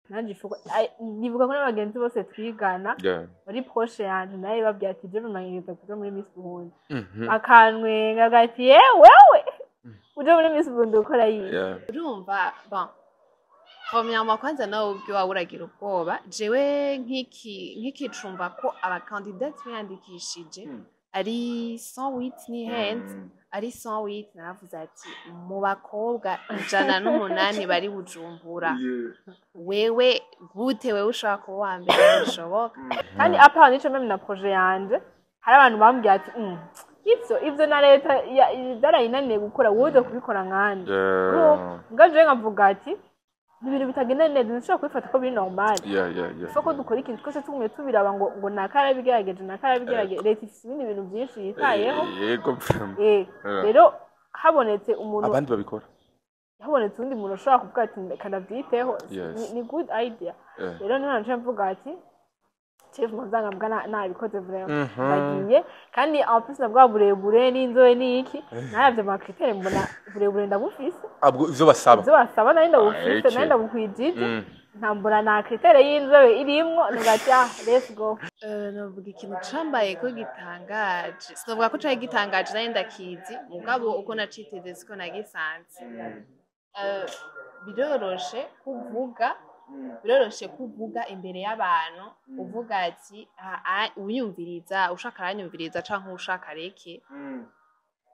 Nanje nibuka ko n'abagenzi bose twigana muri proche yanje naye babwira ati: "Je bimanyiza kuja muri Miss Burundi." Akantwenga agati: "Ye, wewe uje muri Miss Burundi gukora yihe?" Urumva, bon, premièrement, kwanza nawe ubwe wawe uragira ubwoba. Jewe nk'ikicumva ko abakandidati biyandikishije ari 108, nihenze, ari 108, naravuze ati: "Mu bakobwa 108 bari Bujumbura, wewe gute wewe ushobora kuba uwa mbere? Bishoboka?" Kandi à part n'ico, même na projet yanje, hari abantu bambwiye ati: Ivyo na leta vyarayinaniye gukora, wowe uza kubikora nkande?" Mbwa jewe nkavuga ati: "Ni ibintu bitagenda neza, ntushobora kubifata ko biri normal." Isoko dukora ikintu twese tugumye tubiraba ngo nakarabigerageje, nakarabigerageje. Leta ifise ibindi bintu byinshi yitayeho. Yego, vraiment. Rero habonetse umuntu abandi babikora, habonetse uwundi muntu ushobora kuvuga ati: "Reka ndavyiteho," ni good idea. Rero niho naciye mvuga ati: "Chef muzanga mbwa nabikoze vraiment." Ndagiye, kandi en plus na bwa burebure n'inzobe n'iki, naravye ama critères, mbona uburebure ndabufise. Abwo ivyo basaba. Ivyo basaba nari ndabufise, nari ndabukwijije. Ntambura na critère y'inzobe irimwo, nugati: "Ah, let's go." Novuga ikintu cambaye ko gitangaje, sinovuga ko cari gitangaje, nari ndakizi, mugabo uko naciteze siko nagisanze. Biroroshe kuvuga imbere y'abantu, uvuga ati: "Ah, ah, unyumviriza ushaka aranyumviriza canke ushaka areke."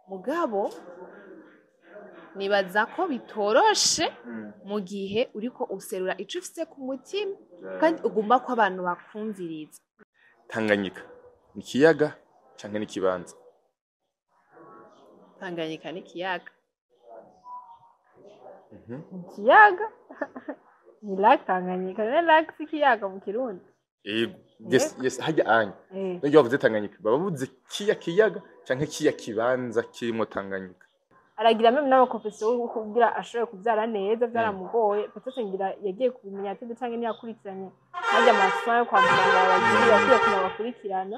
Mugabo nibaza ko bitoroshe mu gihe uriko userura ico ufise ku mutima kandi ugomba ko abantu bakumviriza. Tanganyika ni ikiyaga canke ni ikibanza? Tanganyika n'ikiyaga. Ikiyaga ni lac Tanganyika. Ne lac si ikiyaga mu Kirundi? Yego, yes, hajya anya. Iyo bavuze Tanganyika, baba bavuze kiya kiyaga canke kiya kibanza kirimo Tanganyika? Aragira même n'ama confessions yo kugira ashobore kubyara neza, byaramugoye. Peut-être ngira yagiye kubimenya atinde canke ntiyakurikiranye harya ama soins yo kwa muganga babagira, yakwiye kumenya bakurikirana.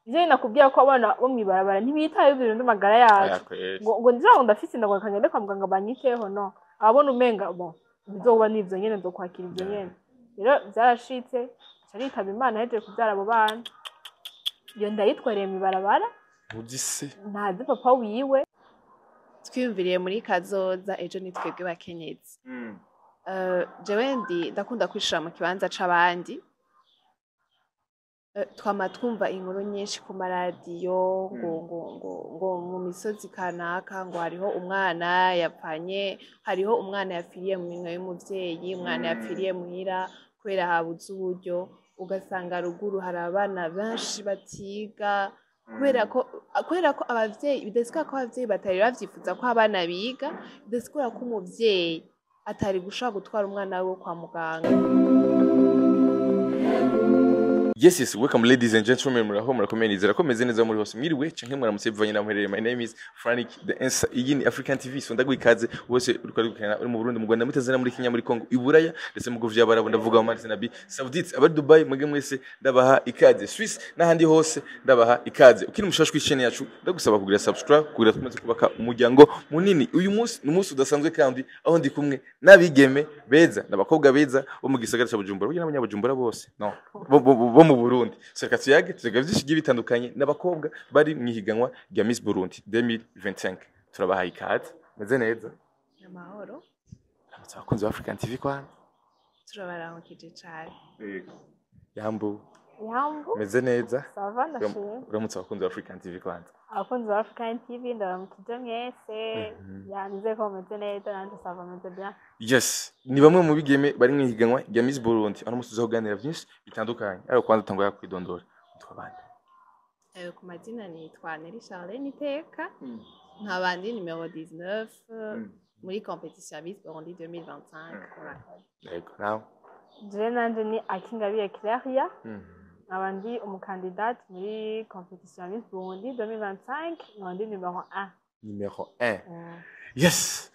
Ivyo nakubwira ko abana bo mw'ibarabara ntibitayeho ibintu by'amagara yacu. Aya kweri. Ngo ngira ngo ndafise inda, ngo reka ngende kwa muganga banyiteho. No ababona umenga bon, bizoba n'ivyo nyene, nzokwakira ivyo nyene. Rero vyarashitse aca aritaba Imana ahejeje kuvyara abo bana. Iyo ndayitwariye mw'ibarabara. Ntuzi se? Ntazi papa wiwe. Twiyumviriye muri kazoza, ejo ni twebwe bakenyezi. Jewe ndi ndakunda kwishira mu kibanza c'abandi. Twama twumva inkuru nyinshi ku maradiyo ngo mu misozi kanaka ngo hariho umwana yapfanye, hariho umwana yapfiriye mu minwe y'umuvyeyi, umwana yapfiriye muhira kubera habuze uburyo. Ugasanga ruguru hari abana benshi batiga kubera ko abavyeyi, bidasigura ko abavyeyi batari bavyifuza ko abana biga, bidasigura ko umuvyeyi atari gushobora gutwara umwana wiwe kwa muganga. Yes, welcome ladies and gentlemen, muraho, murakomeye, nizera ko meze neza muri hose. Mwiriwe canke muramutse bivanye naho muherereye. My name is Frank the Answer. Iyi ni African TV. So ndaguha ikaze wose uriko arigukurikirana, uri mu Burundi, mu Rwanda, muri Tanzania, muri Kenya, muri Congo, i Buraya, ndetse mu bihugu vy'Abarabu, ndavuga mu Arabie Saoudite, abari Dubai, mwebwe mwese ndabaha ikaze. Swiss n'ahandi hose ndabaha ikaze. Ukiri mushasha kuri chaîne yacu, ndagusaba kugira subscribe kugira tumaze kubaka umuryango munini. Uyu munsi ni umunsi udasanzwe kandi aho ndi kumwe n'abigeme beza n'abakobwa beza bo mu gisagara ca Bujumbura, burya n'abanyabujumbura bose no bo mu Burundi. So reka tuyage, tuyaga vyinshi bigiye bitandukanye n'abakobwa bari mu ihiganwa rya Miss Burundi 2025. Turabahaye ikaze, meze neza? Amahoro. Ramutse abakunzi ba African TV kwanza. Turabaramukije cane. Yambu. Yambu. Meze neza? Ça va, ndashimye. Uramutse abakunzi ba African TV kwanza. Abakunzi ba African TV, ndabaramukije mwese. Nizeye ko mumeze neza, nanje ça va, meze bien. Yes, ni bamwe mu bigeme bari mu ihiganwa rya Miss Burundi. Aho umunsi tuzakuganira byinshi bitandukanye, ariko kwanza tangwa kwidondora, witwa bande? Ku mazina nitwa Nelly Charlene Iteka, nkaba ndi numéro 19 muri compétition ya Miss Burundi 2025. Murakoze. Yego, nawe? Je nanje ni Akingabiye Claria, nkaba ndi umukandidate muri compétition ya Miss Burundi 2025, nkaba ndi numéro 1. Numéro 1. Yes,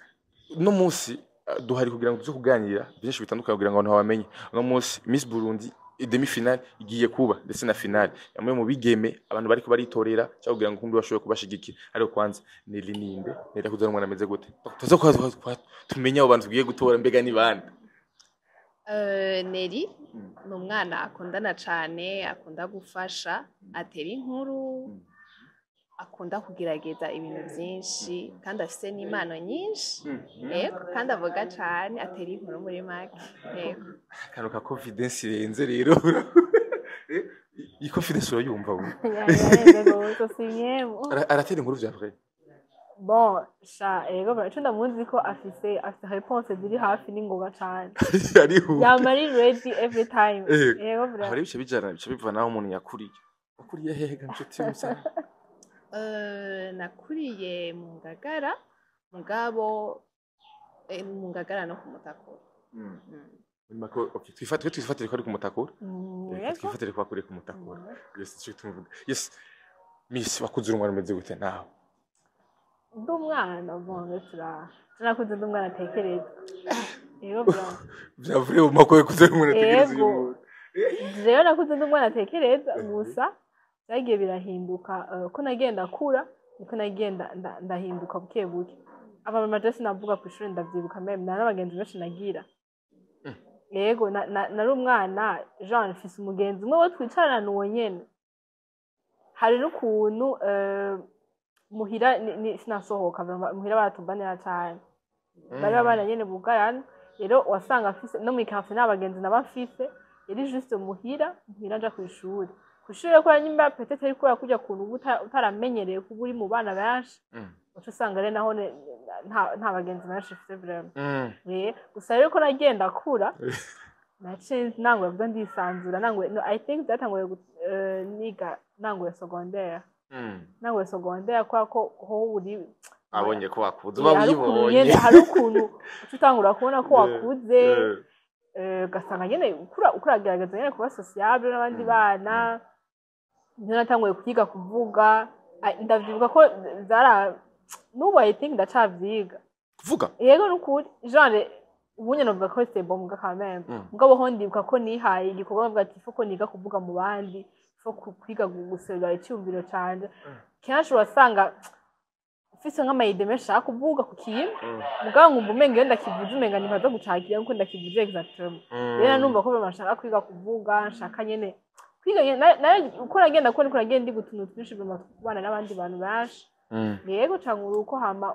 uno munsi duhari kugira ngo tuze kuganira byinshi bitandukanye kugira ngo abantu babamenye. Uno munsi Miss Burundi demi finale igiye kuba ndetse na finale, bamwe mu bigeme abantu bariko baritorera cyangwa kugira ngo kumbi bashobore kubashigikira. Ariko kwanza Nelly ninde? Nelly kuzana umwana ameze gute? Tuze kwa tumenye abo bantu tugiye gutora, mbega ni bande? Neri ni umwana akundana cane, akunda gufasha, atera inkuru, akunda kugerageza ibintu vyinshi, kandi afise n'impano nyinshi. Yego, kandi avuga cane, atera inkuru muri make. Yego. Akantu ka confidence irenze rero. Iyi confidence urayumva we? Yarenze gose, sinyemo. Aratera inkuru vya vrai? Bon, sha, ego, ico ndamuzi ko afise réponse ziri hafi n'ingoga cane. Arihuta. Yama ari ready every time. Yego. Ego. Aho Bra. rero bica bijana, bica biva naho umuntu yakuriye. Wakuriye hehe ga nshuti y'umusana? Nakuriye mu Ngagara, mugabo mu Ngagara no ku Mutakura. Muri make, okay, twifatire ko ari ku Mutakura. Reka Yego. twifatire ko wakuriye ku Mutakura. Yes, ico tuvuga. Yes. Miss, wakuze uri umwana umeze gute nawe? Ndi umwana, bon, turakuze ndi umwana atekereza. Ego bra. Vya vrai, mu mako yakuze uri umuntu atekereza uyu Yego. muntu? Jewe nakuze ndi umwana atekereza, gusa byagiye birahinduka ko nagenda kura niko nagenda ndahinduka buke buke. Abamama je sinavuga ku ishuri, ndavyibuka, même nta n'abagenzi benshi nagira. Yego, nari umwana Jean mfise umugenzi umwe wo twicarana uwo nyene. Hari n'ukuntu muhira sinasohoka vraiment, muhira baratubanira cane, bari abana nyene bugarana. Rero wasanga afise no mw'i quartier nta bagenzi naba mfise, yari juste muhira, muhira nja kw'ishuri. Kw'ishuri rero kubera nyimba peut-être ari kubera kurya kuntu uba utaramenyereye kuba uri mu bana benshi, uca usanga rero naho nta bagenzi benshi mfise vraiment. Gusa rero ko nagenda kura, naciye nanguye kuza ndisanzura, nanguye, no, I think byatanguye niga nanguye secondaire. Nanguye secondaire kubera ko ho uri Abonye ko wakuze, uba hari ukuntu wibonye. nyene, hari ukuntu uca utangura kubona ko wakuze, ugasanga nyene ukuragerageza nyene kuba sociable n'abandi bana. Niho natanguye kwiga kuvuga. Ah, ndavyibuka ko zara n'ubu I think ndacavyiga. Kuvuga? Yego, nukuri, genre ubu nyene novuga ko c'est bon, muga quand même, mugabo ho ndibuka ko nihaye igikorwa mvuga ati faut ko niga kuvuga mu bandi, faut kwiga guserura icyumviro canje. Kenshi urasanga mfise nk'ama idées menshi nshaka kuvuga ku kintu, mugabo nkumva umenga iyo ndakivuze umenga ntibaza gucakira nkuko ndakivuze exactement. Rero numva ko vraiment nshaka kwiga kuvuga, nshaka nyene kwiga nyene uko nagenda ko niko nagenda ndiga utuntu twinshi vraiment two kubana n'abandi bantu benshi. Yego, cangura uko hama,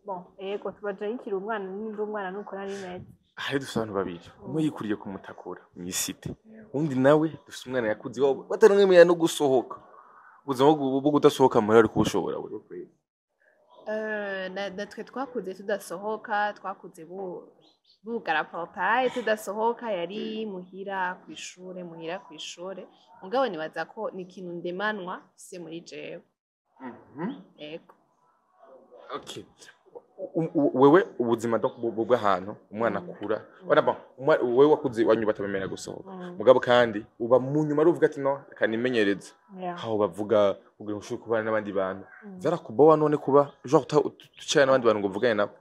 bon, yego, tubaje nkiri umwana, n'indi umwana nuko nari meze. Hari dufite abantu babiri, umwe yikuriye ku Mutakura mw'isite, undi nawe dufite umwana yakuze iwabo bataramwemerera no gusohoka. Ubuzima bwo kudasohoka muhira ari kubushobora wewe? Natwe twakuze tudasohoka, twakuze bugara portail tudasohoka, yari muhira kw'ishure, muhira kw'ishure. Mugabo nibaza ko ni ikintu ndemanwa se muri jewe. Ego. Okay. Wewe ubuzima donc bw'ahantu umwana akura wana, bon, wewe wakuze iwanyu batabemera gusohoka, mugabo kandi uba mu nyuma uruvuga ati no reka nimenyereze, aho bavuga kugira ngo ushobore kubana n'abandi bantu. Vyarakubowa none kuba ushobora uticarana n'abandi bantu ngo uvugane nabo?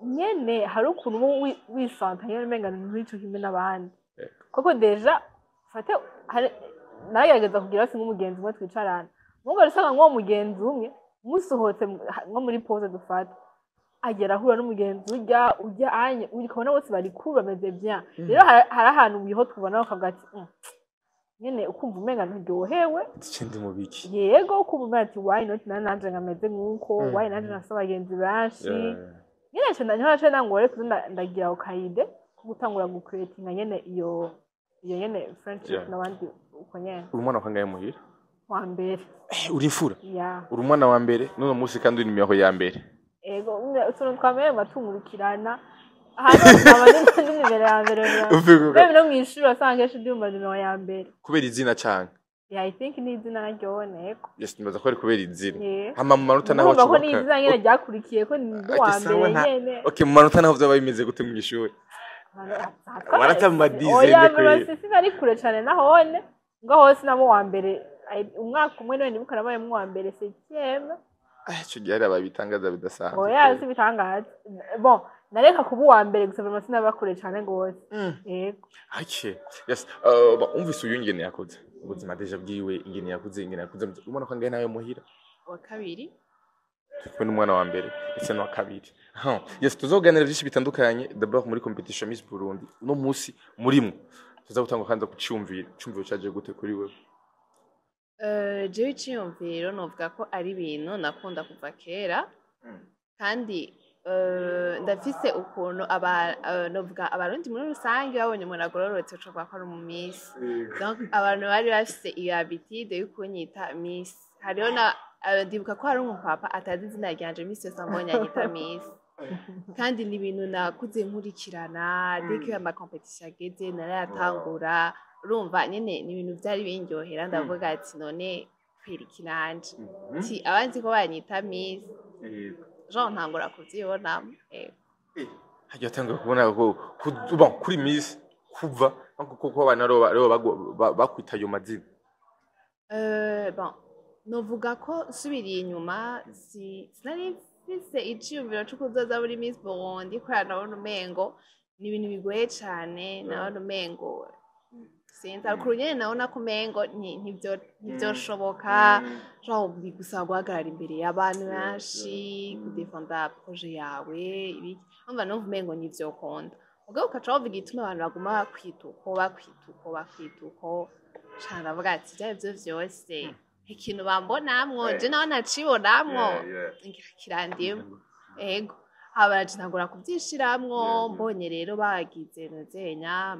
Nyene hari ukuntu uba wisanta nyene umenga nturico kimwe n'abandi, koko déjà fate naragerageza kugira basi nk'umugenzi umwe twicarana, mugabo usanga nk'uwo mugenzi umwe musohotse nko muri pause dufata, agera ahura n'umugenzi urya anye, ukabona bose bari cool, bameze bien. Rero hari ahantu wiho tubona bakavuga ati nyene ukumva umenga nturyohewe. Ati ndi mu biki? Yego, ukumva umenga ati why not nanje nkameze nk'uko, why nanje nafise abagenzi benshi. Nyene nca niho naciye nangura rero kuza ndagira ako ka idée ko gutangura gucreatinga nyene iyo nyene friendship n'abandi uko nyene. Uri umwana wa kangahe muhira? Wa mbere. Uri imfura? Ya. Uri umwana wa mbere n'uno munsi kandi uri nimero ya mbere. Ego, utuntu twameye matungurukirana ahantu hose nkaba ndi nimero ya mbere. Même no mw'ishuri wasanga kenshi ndi mu nimero ya mbere. Kubera izina canke? Yeah, I think ni izina naryone, ego. Yes, nibaza ko ari kubera izina. Hama mu manota naho Urumva ko wacu ni izina nyene ryakurikiye ko ndi uwa Ati sawa mbere nyene. Okay, mu manota naho vyaba bimeze gute mw'ishuri? Warata mu ma dizaine Oya, kweri. mbere sinari kure cane nahone, ngo hose nabo wa mbere. Umwaka umwe niwe nibuka nabaye mu wa mbere septième. Ah, ico gihe hari ababitangaza bidasanzwe. Oya, Kweri. si bitangaza. Bon, nareka kuba uwa mbere gusa, vraiment sinaba kure cane gose. Yego. Okay. Yes. Ba, umvise uyu ingene yakoze. Ubuzima déjà bwiwe, ingene yakuze, ingene yakuze. Ubona ko angahe nawe muhira? Wa kabiri. Turi kumwe n'umwana wa mbere ndetse n'uwa kabiri. Aha. Yes, tuzoganira byinshi bitandukanye. D'abord muri competition Miss Burundi uno munsi murimwo, tuza gutanga kandi kucyumvira. Cyumviro cyaje gute kuri wewe? Jewe iciyumviro novuga ko ari ibintu nakunda kuva kera, kandi ndafise ukuntu aba novuga Abarundi muri rusange babonye umuntu agororotse ucovuga ko ari umu miss. Donc abantu bari bafise iyo habitude yo kunyita miss. Hariho na ndibuka ko hari umupapa atazi izina ryanje, misi yose ambonye anyita miss. Kandi ni ibintu nakuze nkurikirana. Dès que ama compétition ageze narayatangura. Urumva nyene ni ibintu vyari bindyohera. Ndavuga ati: "None kwera iki nanje ti abanzi ko banyita miss?" Jean ntangura kuvyibonamo. Hagiye watanguye kubona ko bon, kuri miss kuva kuko abantu aribo bakwita ayo mazina. Bon, novuga ko nsubiriye inyuma sinari mfise iciyumviro co kuzoza muri Miss Burundi, kubera nabona umengo ni ibintu bigoye cane. Nabona umengo sinzi, ariko nyene nabona ko umengo ntivyoshoboka, genre bigusaba guhagarara imbere y'abantu benshi, kudefenda projet yawe, ibiki. Umva, numva umengo ntivyokunda. Mugabo ukaca wumva igituma abantu baguma bakwita uko, bakwita uko, bakwita uko cane. Ndavuga ati ivyo arivyo vyose ikintu bambonamwo, je naho nacibonamwo kirandimo. Ego, haba ntangura kuvyishiramwo. Mbonye rero bagize nozenya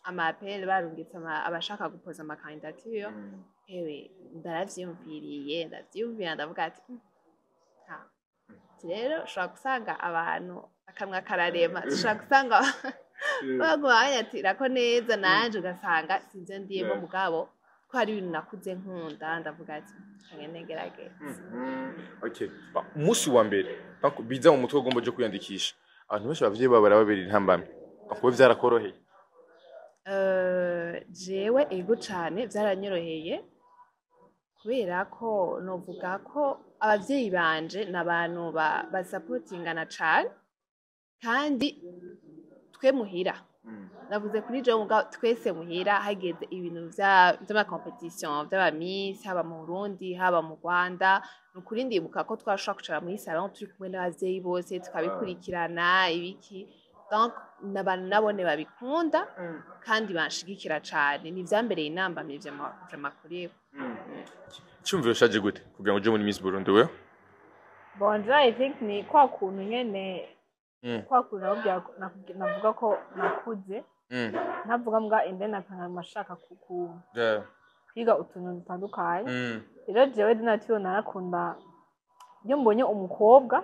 ama appel, barungitse abashaka gupoza ama candidature, ewe ndaravyiyumviriye, ndavyiyumvira, ndavuga ati: "Ha." Ati rero ushobora gusanga abantu akamwa kararema, ushobora gusanga baguma banyatirako neza, nanje ugasanga sinvyo ndiyemo. Mugabo ko hari ibintu nakuze nkunda, ndavuga ati: "Ngende ngerageze." Okay. Umunsi wa mbere, donc biza mu mutwe ugomba uje kwiyandikisha, abantu benshi abavyeyi babo barababera intambamyi. Donc wowe vyarakoroheye? Jewe ego cane, vyaranyoroheye, kubera ko novuga ko abavyeyi banje ni abantu basapotingana cane. Kandi twe muhira, navuze kuri jewe, mugabo twese muhira hageze ibintu vy'ama compétition vy'aba miss, haba mu Burundi, haba mu Rwanda, ni ukuri ndibuka ko twashobora kwicara muri salon turi kumwe n'abavyeyi bose, tukabikurikirana ibiki. Donc n'abantu nabone babikunda kandi banshigikira cane. Ntivyambereye intambamyi vraiment kuri bo. Icyumviro caje gute kugira ngo uje muri Miss Burundi wewe? Bon, je I think ni kwa kuntu nyene, kwa kuntu nakubwira, navuga ko nakuze ntavuga mbwa inde nkaba ashaka kwiga utuntu dutandukanye. Rero jewe de nature narakunda iyo mbonye umukobwa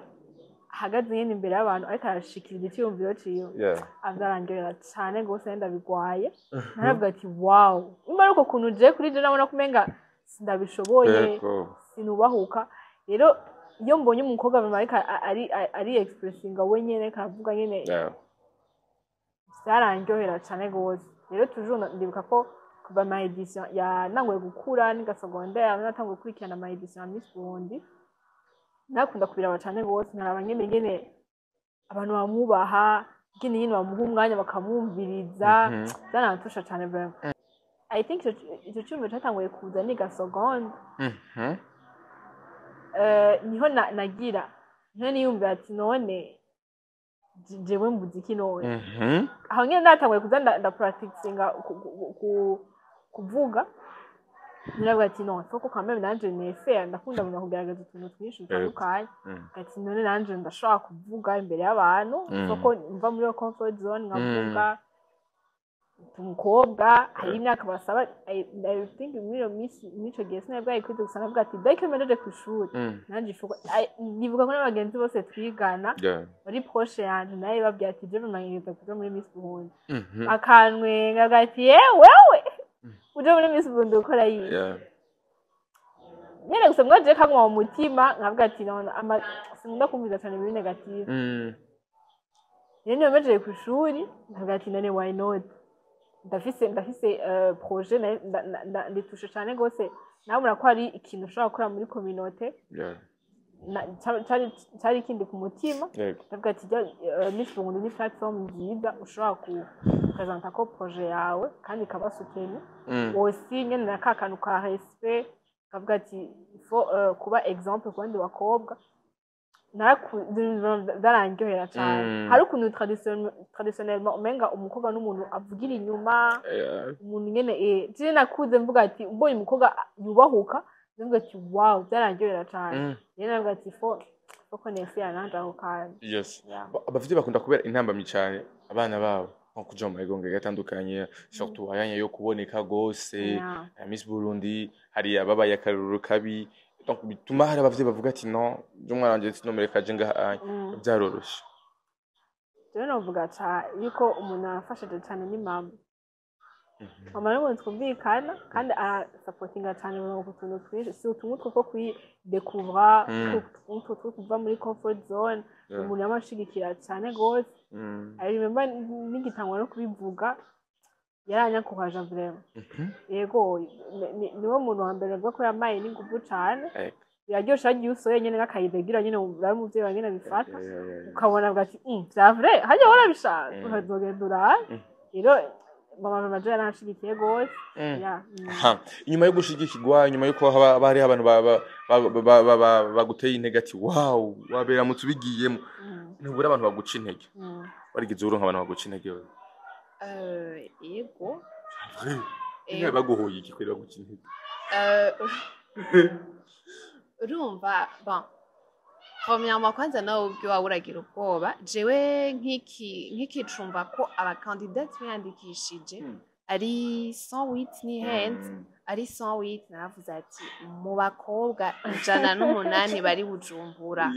ahagaze nyene imbere y'abantu ariko arashikiriza icyiyumviro ciwe, avyarandyohera cane gose. Ndabigwaye, naravuga ati: "Wow." Nimba ari uko kuntu je kuri je nabona kumenga sindabishoboye, sinubahuka. Rero iyo mbonye umukobwa mama ariko ari expressinga we nyene, ariko aravuga nyene, vyarandyohera cane gose. Rero toujours ndibuka ko kuva ama édition ya nanguye gukura niga secondaire, natanguye gukurikirana ama édition ya Miss Burundi. Nakunda kubiraba cane gose, nkaraba nyene abantu bamwubaha, ingene nyene bamuha umwanya bakamwumviriza. Byarantusha cane vraiment. I think ico cyumviro catanguye kuza niga seconde. Niho nagira niho niyumvira ati: "None jewe mbuze iki none?" Aho nyene natanguye kuza ndapracticinga kuvuga. Naravuga ati: "Non, il faut que quand même nanje nese ndakunda kugerageza utuntu twinshi dutandukanye." Ati: "None nanje ndashobora kuvuga imbere y'abantu, il faut ko mva muri iyo comfort zone nkavuga." Umukobwa hari imyaka basaba, I think muri iyo minsi, muri ico gihe sinari bwayikwize gusa. Navuga ati dès que mpejeje kw'ishuri, nanje il faut ndibuka ko n'abagenzi bose twigana muri proche yanje nawe babwira ati: "Je bimenyereza kuja muri Miss Burundi." Akantwenga ati: "Yewe, wewe uje muri Miss Burundi gukora yihe?" Nyene gusa mwaje kaguma mu mutima, nkavuga ati none ama sinkunda kumviza cane ibintu négatif. Rero niyo mpejeje kw'ishuri nkavuga ati: "None why not? Ndafise projet nditushe cane gose, nabona ko hari ikintu ushobora gukora muri communauté." Cari kindi ku mutima. Ndavuga ati: "Miss Burundi ni platform nziza ushobora ku presenta ko projet yawe kandi ikaba soutenue." Aussi nyene na ka kantu ka respect, kavuga ati il faut kuba exemple ku bandi bakobwa. Byarandyohera cyane. Hari ukuntu traditionnellement umenga umukobwa n'umuntu avugira inyuma, umuntu nyene, je nakuze mvuga ati mbonye umukobwa yubahuka, ndavuga ati wow, byarandyohera cyane. Rero navuga ati faut ko nesiya nanje ako kantu. Yeah. Abavyeyi bakunda kubera intambamyi cyane abana babo nko kuja mu mahiganwa atandukanye, surtout ayanya yo kuboneka gose. Ya Miss Burundi hari ababaye akarorero kabi, donc bituma hari abavyeyi bavuga ati non, je umwana wanje sinomereka aje ngaha. Byaroroshe? Rero novuga yuko umuntu yafashije cyane ni mama. Mama ni umuntu twumvikana kandi arasapotinga cyane mu tuntu twinshi, si utuntu two kwidekuvura, utwo two kuva muri comfort zone. Umuntu yamashigikira cyane gose. I remember nigitangwa no kubivuga yaranyakuhaje vraiment. Yego, niwe muntu wa mbere avuga ko yamaye n'inguvu cane. Biraryoshe hagiye usohoye nyene nk'akayidegira nyene, urabe umuvyeyi wawe nyene abifata, ukabona avuga ati vya vrai, harya warabishaka, ukazogenda urabe." Rero mama je yaranshigikiye gose. Yeah. Aha. Inyuma yo gushigikirwa, inyuma yuko haba hariho abantu baguteye intege ati wow, waberamutse ubigiyemo, ntubura abantu baguca intege. Warigeze uronka abantu baguca intege wewe? Yego. Vrai? Inka baguhoye iki kwera baguca intege? Urumva, bon, premièrement kwanza nawe ubwe wawe uragira ubwoba. Jewe nk'ikicumva ko abakandidati biyandikishije ari 108, ntihenze, ari 108, naravuze ati mu bakobwa 108 bari Bujumbura,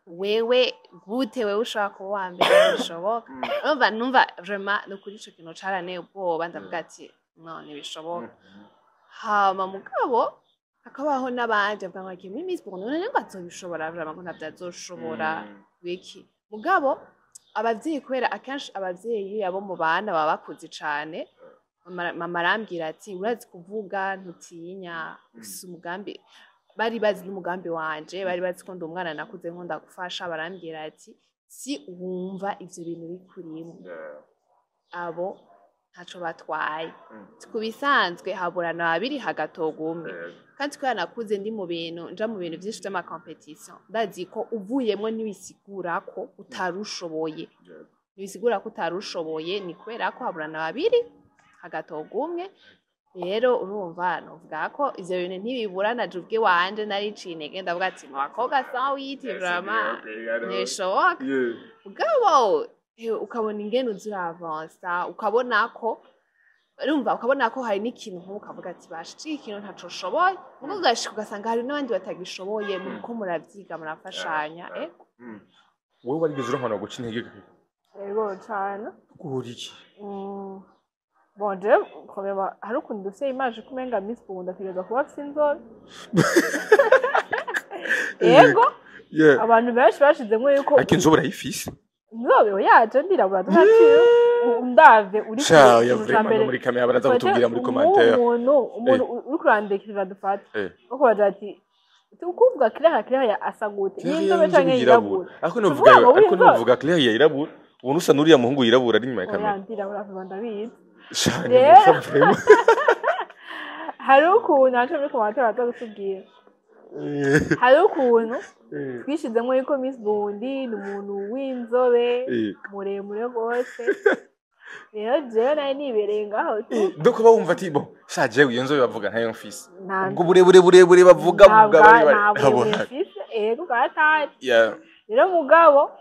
wewe gute wewe ushobora kuba uwa mbere? Ntibishoboka. Urumva, numva vraiment ni ukuri ico kintu caranteye ubwoba, ndavuga ati no, ntibishoboka. Hama mugabo hakabaho n'abandi bavuga ngo agiye muri Miss Burundi, none ngo azobishobora vraiment, ngo ntabyo azoshobora wiki. Mugabo abavyeyi, kubera akenshi abavyeyi abo mu bana baba bakuze cane, mama arambwira ati urazi kuvuga, ntutinya, ufise umugambi. Bari bazi n'umugambi wanje, bari bazi ko ndi umwana nakuze nkunda gufasha. Barambwira ati si wumva ivyo bintu bikurimwo, abo ntaco batwaye. Ku bisanzwe haburana babiri hagatorwa umwe. Kandi kubera nakuze ndi mu bintu, nja mu bintu vyinshi vy'ama compétition, ndazi ko uvuyemwo ntibisigura ko utarushoboye, ntibisigura ko utarushoboye, ni kubera ko haburana babiri hagatorwa umwe. Rero urumva, novuga ko ivyo bintu ntibibura. Naje ubwe wanje nariciye intege, ndavuga ati mu bakobwa 108, vraiment ntibishoboka. Mugabo ukabona ingene uza uravansa, ukabona ko, urumva, ukabona ko hari n'ikintu nk'ubu ukavuga ati basha iki kintu ntaco ushoboye, mugo ugashika ugasanga hari n'abandi batagishoboye, muriko muravyiga, murafashanya, ego. Wowe warigeze uronka abantu baguca intege? Yego cane. Guhora iki? Bon, je premièrement hari ukuntu dufise image ko umenga Miss Burundi ategerezwa kuba afise inzobe. Yego. Abantu benshi bashizemwo yuko Ariko inzobe urayifise. Inzobe yaje, ndirabura tunaciye, ndave uri Sha ya ikintu ca vraiment mbere. No muri kamera baraza kutubwira muri commentaire. Umuntu uri kurandikira, dufate uko bagira ati ukuvuga Claire, Claire ya asa gute? Claire y'inzobe canke yirabura? Ariko novuga Tuvuga ngo ariko w'inzobe. Novuga Claire yirabura, ubona usa n'uriya muhungu yirabura ari inyuma ya Oya, kamera. ndirabura vuba, ndabizi. Sha, Rero- vraiment. Hari ukuntu naco muri commentaire baza kutubwira, hari ukuntu twishizemo yuko Miss Burundi ni umuntu w'inzobe, muremure rwose. Rero jewe nari nibereye ngaho tu. Donc bawumva ati bon, sha jewe iyo nzobe bavuga ntayo mfise. Nta Ubwo burebure burebure bavuga nta vuga bari bari nta burebure mfise, ego bwatari. Rero mugabo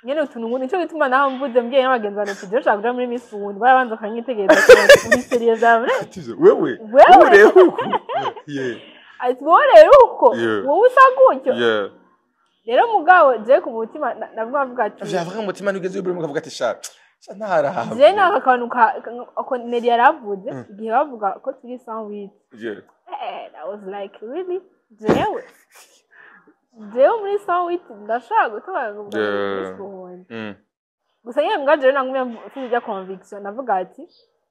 nyene utuntu ngundi, nico gituma naho mvuze mbwiye n'abagenzi banje ati jewe nshaka kuja muri Miss Burundi, barabanza bakanyitegereza ati uri sérieux za vrai? Ati wewe Wewe? wowe rero uko, yeah. Ati wowe rero uko, wowe usa gutyo. Rero mugabo jewe ku mutima navuga avuga ati Vyavuga mu mutima ntigeze ubure mukavuga ati sha sha ntarahava. Jewe naka kantu ako Nelly yaravuze igihe bavuga ko turi 108. I was like, really, jewe muri 108 ndashaka gutora ngo Miss Burundi. Gusa nyine mbwa jewe nagumye mfite ijya conviction, navuga ati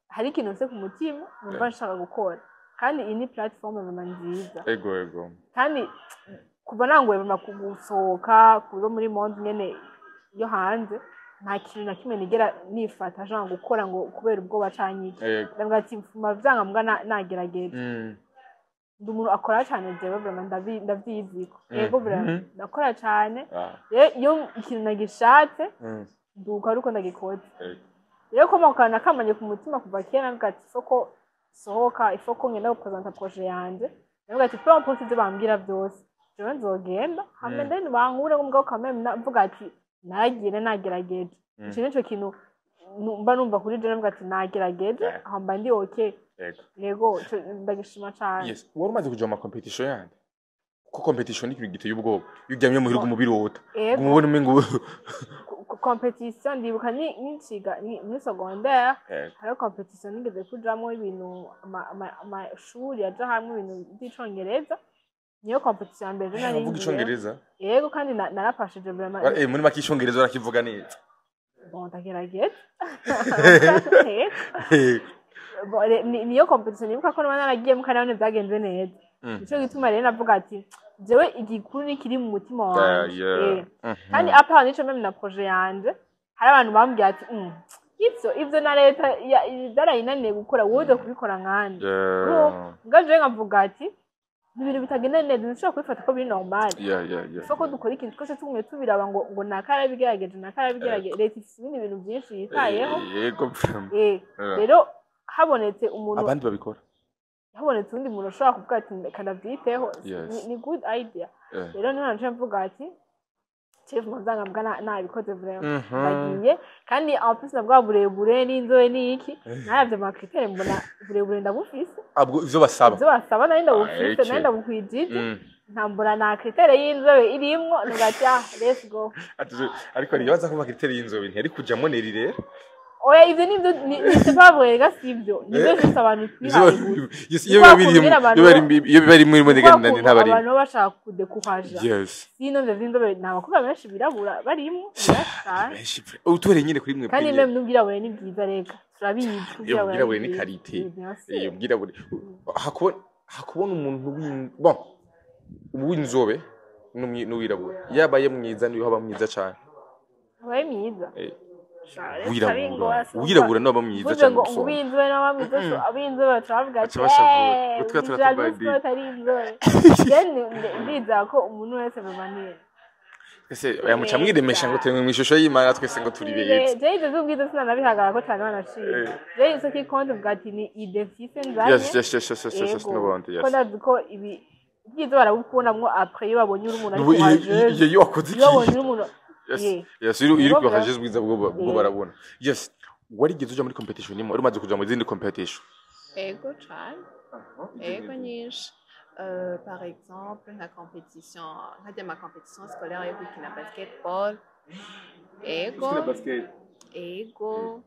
hari ikintu mfise ku mutima numva nshaka gukora, kandi iyi ni platform vraiment nziza. Ego ego. Kandi kuva nanguye vraiment gusohoka kuba muri monde nyene yo hanze, nta kintu na kimwe nigera nifata nshaka gukora ngo kubera ubwoba canke iki. Ego. Ndavuga ati mfuma vyanga mbwa nagerageza. Ndi umuntu akora cyane jewe, vraiment, ndavyiziko. Yego, vraiment, ndakora cyane. Rero iyo ikintu nagishatse, nduka ari uko ndagikoze. Rero ko makana nakamanye ku mutima kuva kera, navuga ati isoko sohoka, ifoko ngenda gupresenta projet yanje. Navuga ati peu importe ivyo bambwira byose, jewe nzogenda hama then bankure. Mugabo quand même navuga ati naragiye, nagerageje. Ico nico kintu mba numva kuri jewe, navuga ati nagerageje, aho mba ndi okay. Yego, ico ndagishima cane. Yes, wari umaze kuja mu ma competition yandi, kuko competition ni ikintu giteye ubwoba, iyo uryamye muhira uguma ubirota. Uguma ubona umengo Competition, ndibuka niciga muri secondaire, hariho competition nigeze kujamwo, ibintu amashuri yaja hamwe, ibintu vy'icongereza. Niyo competition ya mbere je nari Uvuga ngiyemo. icongereza? Yego, kandi narafashije vraiment. Muri make icongereza urakivuga neza. Bon, ndagerageza. Yego. Bon, niyo competition nibuka ko noba naragiyemo, kandi nabone vyagenze neza. Nico gituma rero navuga ati jewe igikuru ni kiri mu mutima wanje. Kandi à part nico, même na projet yanje, hari abantu bambwiye ati ivyo na leta byarayinaniye gukora, wowe uza kubikora nkande?" Mbwa jewe nkavuga ati ni ibintu bitagenda neza, ntushobora kubifata ko biri normal. Isoko dukora ikintu twese tugumye tubiraba ngo nakarabigerageje, nakarabigerageje. Leta ifise ibindi bintu byinshi yitayeho. Yego, vraiment. Rero habonetse umuntu Abandi babikora. habonetse undi muntu ushobora kuvuga ati reka ndabyiteho, ni good idea. Rero niho naje mvuga ati chef muzanga mbwa nabikoze vraiment. Ndagiye, kandi en plus na bwa burebure n'inzobe n'iki, naravye ama critères, mbona uburebure ndabufise. Abwo ivyo basaba. Ivyo basaba nari ndabufise, nari ndabukwijije. Ntambura na critère y'inzobe irimwo, nuga ah, let's go. Ariko nibaza ko ma critères y'inzobe ntiyari kujamwo Neri rero. Oya, ivyo nivyo ni c'est pas vrai ga, sivyo, nivyo juste abantu twihaye gusa. Yes, iyo biba Ni kwa birimo kuntu iyo bari iyo biba biri muri Kwa ndega kuntu ntabarimo. abantu baba bashaka kudekuraja. Sino ivyo vy'inzobe nta bakobwa benshi birabura barimwo, ni benshi cane. Benshi pe. Utuhereye nyine kuri mwe. Kandi Pwenye. même n'ubwirabure ni bwiza, reka turabizi ko Iyo ubwirabure ni bwiza. qualité. Bien sûr. Iyo ubwirabure, hakubona umuntu w'in bon w'inzobe n'uwirabura yabaye mwiza, niyo haba mwiza cyane. Abaye mwiza. Wirabura, uwirabura niwe aba mwiza Mvuze cyane ngo gusumba. uw'inzobe n'abamwiza, so ab'inzobe baca bavuga ati Baca bashavura. "Eh, Utwo uri turatubadira." jalouse ko atari inzobe." Je ndizera ko umuntu wese bamaniye. Ese yamuca mwiremesha ngo turi mu ishusho y'Imana twese, ngo turi beza. Je ivyo vy'ubwiza sinanabihagarara ko cane, banaciye. Je ico qui compte, mvuga ati ni idée mfise nzanye. Yes, Yego. N'ubundi yes. Ko ndazi ko ibi ubwiza barabukubonamwo après, iyo babonye uri umuntu ari Nubu courageuse, iyo wakoze iyo babonye iki uri umuntu Yes. Yes, iyo uri Yego, courageuse, ubwiza bwo barabona. Yes, warigeze uja muri competition imwe? Wari umaze kuja mu zindi competition? Ego cane, ego, nyinshi. Par exemple nka competition, nkajya ama competition scolaire yo gukina basketball, ego. Ego,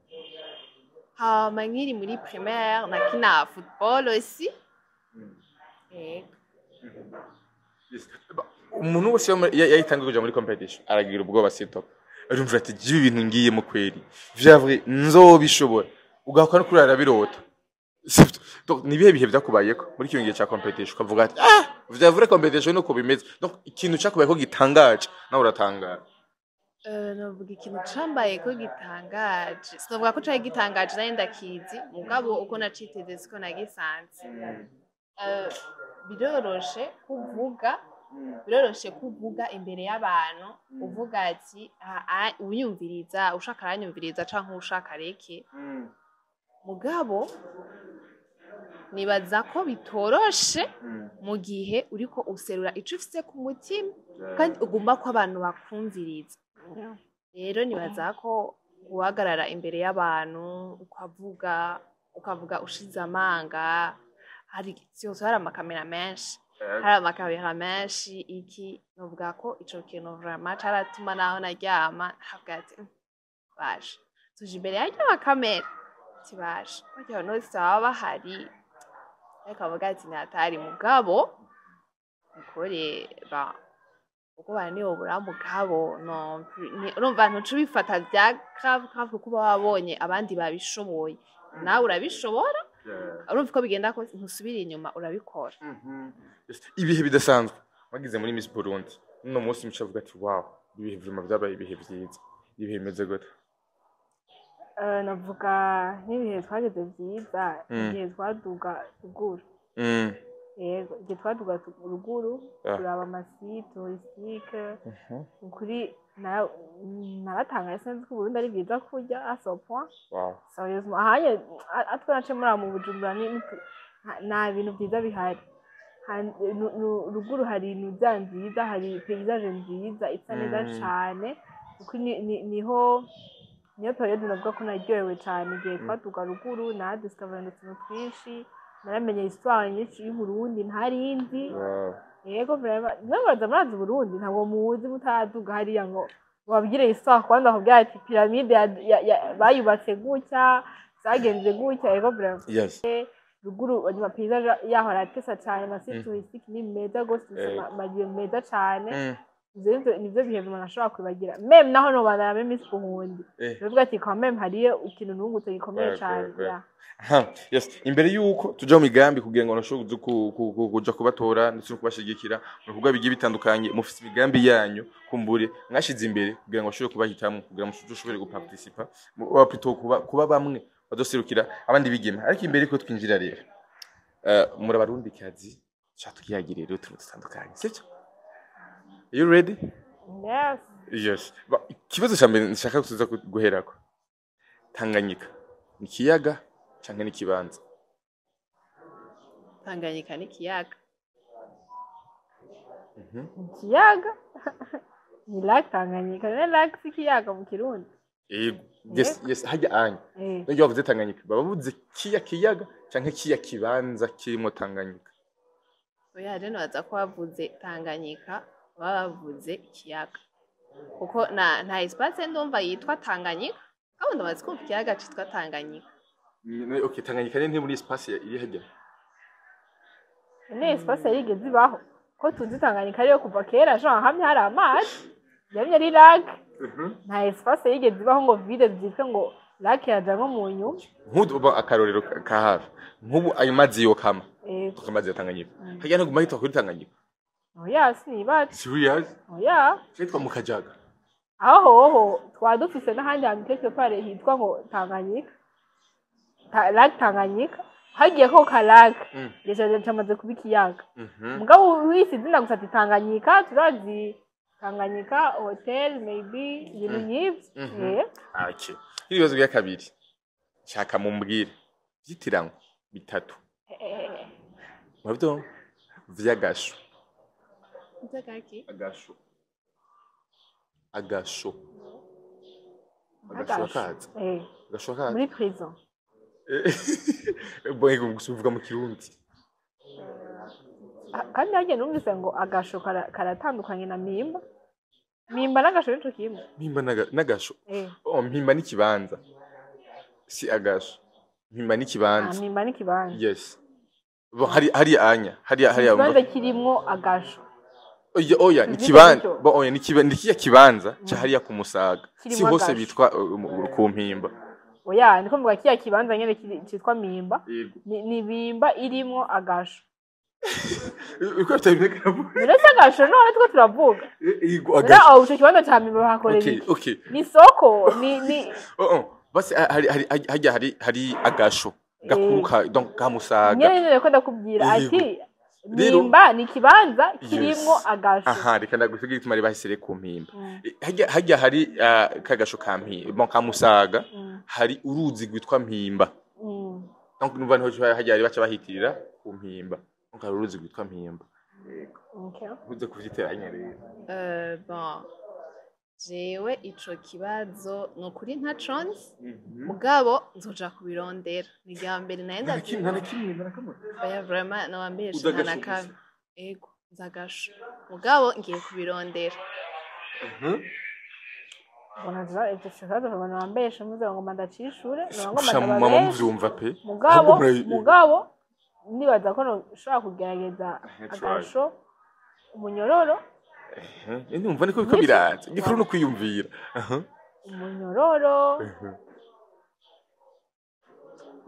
hama nkiri muri primaire nakina football aussi, ego. Yes. Umuntu wese yayitangiye kuja muri competition aragira ubwoba, sito arumva ati jibi ibintu ngiyemo kweri vya vrai nzobishobora, ugakora no kurara birota. Sivyo? Donc ni ibihe bihe vyakubayeko muri kino gihe ca competition ukavuga ati ah, vya vrai competition nuko bimeze? Donc ikintu cakubayeko gitangaje nawe uratangara. Novuga ikintu cambaye ko gitangaje, sinovuga ko cari gitangaje, nari ndakizi, mugabo uko naciteze siko nagisanze. Biroroshe kuvuga, biroroshe kuvuga imbere y'abantu, uvuga ati "Ah, ah, unyumviriza ushaka aranyumviriza canke ushaka areke." Mugabo nibaza ko bitoroshe mu gihe uriko userura ico ufise ku mutima kandi ugomba ko abantu bakumviriza. Rero nibaza ko guhagarara imbere y'abantu ukavuga, ukavuga ushize amanga, hari vyose, hari amakamera menshi, hari amakamera menshi iki, novuga ko ico kintu vraiment caratuma naho naryama nkavuga ati "Baje tuje imbere y'arya makamera, tibashe barya abantu bose baba bahari." Ariko avuga ati natari, mugabo ukore ba ubwoba ntibubura, mugabo non plus urumva ntuca ubifata vya grave grave, kuko uba wabonye abandi babishoboye, nawe urabishobora. Urumva uko bigenda kose ntusubira inyuma, urabikora. Ibihe bidasanzwe wagize muri Miss Burundi, uno munsi muca avuga ati wow, ibihe vraiment vyabaye ibihe vyiza, ibihe bimeze gute? Navuga nk'ibihe twagize vyiza, igihe twaduga ruguru. Yego, igihe twaduga ruguru turaba ama sites touristiques. Ukuri naratangaye, sinzi ko Uburundi ari bwiza kurya à ce point. Sérieusement, ahanye atwe nace muri mu Bujumbura nta bintu byiza bihari. Ruguru hari ibintu bya nziza, hari paysage nziza isa neza cane. Ukuri niho niyo période navuga ko naryohewe cane, igihe twaduga ruguru naradiscover utuntu twinshi, naramenye histoire nyinshi y'Uburundi ntari nzi. Yego, vraiment, mwabaza murazi Uburundi, ntabwo muzi mutaraduga hariya ngo babwire histoire, kwanda bakubwira ati pyramide bayubatse gutya, zagenze gutya. Yego, vraiment. Ruguru ama paysage yaho aratesa cane, ama sites touristiques ni meza gose, ama lieux meza cane. Ivyo nivyo bihe umuntu ashobora kwibagira, même naho nobandana même isi buhundi, bivuga ati quand même hariyo ikintu nungutse gikomeye cane. Yeah. Aha, yes. Imbere yuko tuja mu migambi kugira ngo nashobore kuza kuja kubatora ndetse no kubashigikira mu bikorwa bigiye bitandukanye, mufise imigambi yanyu kumbure mwashize imbere kugira ngo bashobore kubahitamwo, kugira ngo mushobore guparticipa wa plutôt kuba bamwe badoserukira abandi bigeme. Ariko imbere yuko twinjira rero, muri abarundi kazi cha tukiyagira rero utuntu dutandukanye, sibyo? You ready? Yes. Yes. Ikibazo cya mbere nshaka kuza guherako, Tanganyika ni ikiyaga canke ni ikibanza? Tanganyika ni ikiyaga. Ikiyaga ni lac Tanganyika, ne lac si ikiyaga mu Kirundi? Yego, yes, hajya anya iyo bavuze Tanganyika baba bavuze kiya kiyaga canke kiya kibanza kirimo Tanganyika? Oya, rero baza ko bavuze Tanganyika baba bavuze ikiyaga, kuko na nta espace ndumva yitwa Tanganyika, kandi ndamaze kumva ikiyaga citwa Tanganyika. Okay, Tanganyika ni muri espace iri hajya. Ne espace yarigeze ibaho ko tuzi Tanganyika ariyo kuva kera, jean hamwe hari amazi, yamye ari lac. Nta espace yigeze ibaho ngo vide byitwe ngo lac yajamwo mu nyuma. Nk'ubu akarorero ka hafi, nk'ubu ayo mazi yokama, amazi ya Tanganyika hajya ntaguma hitwa kuri Tanganyika? Oya, sinibaza. Serious? Oya. Hitwa mu Kajaga. Aho hoho twaba dufise n'ahandi hantu quelque part hitwa ngo Tanganyika. Lac Tanganyika hagiye ko ka lac déjà camaze kuba ikiyaga. Mugabo wise izina gusa ati Tanganyika, turazi Tanganyika hotel, maybe ibintu nk'ivyo. Okay, ibibazo bya kabiri shaka mumbwire vyitirango bitatu murabyo vy'agasho. Nzagaki? Agasho, agasho, agasho. Agasho. Akazi. Agasho akazi. Muri prison. Bon, gusa uvuga mu Kirundi. Ah, kandi hagiye numvise ngo agasho karatandukanye na Mpimba. Mpimba n'agasho nico kimwe? Mpimba n'agasho? Eh. Oh, Mpimba n'ikibanza, si agasho. Mpimba n'ikibanza. Mpimba n'ikibanza. Yes. Bon, hari anya hari Ikibanza kirimwo agasho. Oya, oya, ni Tuvyite kibanza. gutyo. Bon, oya, ni kiya kibanza ca hariya ku Musaga, si Kirimwo hose agasho. bitwa ku Mpimba. Oya, niko mvuga, kiya kibanza nyene citwa Mpimba. Yego. Ni Mpimba irimwo agasho. Uko bitari? Uretse agasho none two turavuga. Yego. Rero Agasho. aho ico kibanza ca Mpimba bahakorera iki? Ni soko ni Oh, basi hari hajya hari agasho gakuru ka donc ka Musaga. Nyene nyene ko ndakubwira Yego. ati Rero- Mpimba ni ikibanza kirimwo agasho. Aha, reka ndagusiga igituma ari bahisire ku Mpimba. Hajya hari kagasho ka Mpimba, bon, ka Musaga, hari uruzi rwitwa Mpimba. Donc numva niho hajya hari baca bahitirira ku Mpimba, donc hari uruzi rwitwa Mpimba. Uze kuvyiteranya rero. Bon, jewe ico kibazo ni ukuri ntaco nzi, mugabo nzoja kubirondera, ni irya mbere naye. Nta na kimwe, nta na kimwe, nta na kamwe. Oya, vraiment nabambeshe. Uzi Nta na agasho kamwe. gusa. Ego, nzi agasho, mugabo ngiye kubirondera. Mbona ivyo kibazo mbona wambeshe, muze ngo mandacishure ngo Sha mama, mandababeshe. muvyumva pe. Mugabo Ahubwo mugabo nibaza ko nshobora kugerageza. Try. Agasho, umunyororo. Numva niko biko biraza, igikuru no kwiyumvira. Aha. Umunyororo.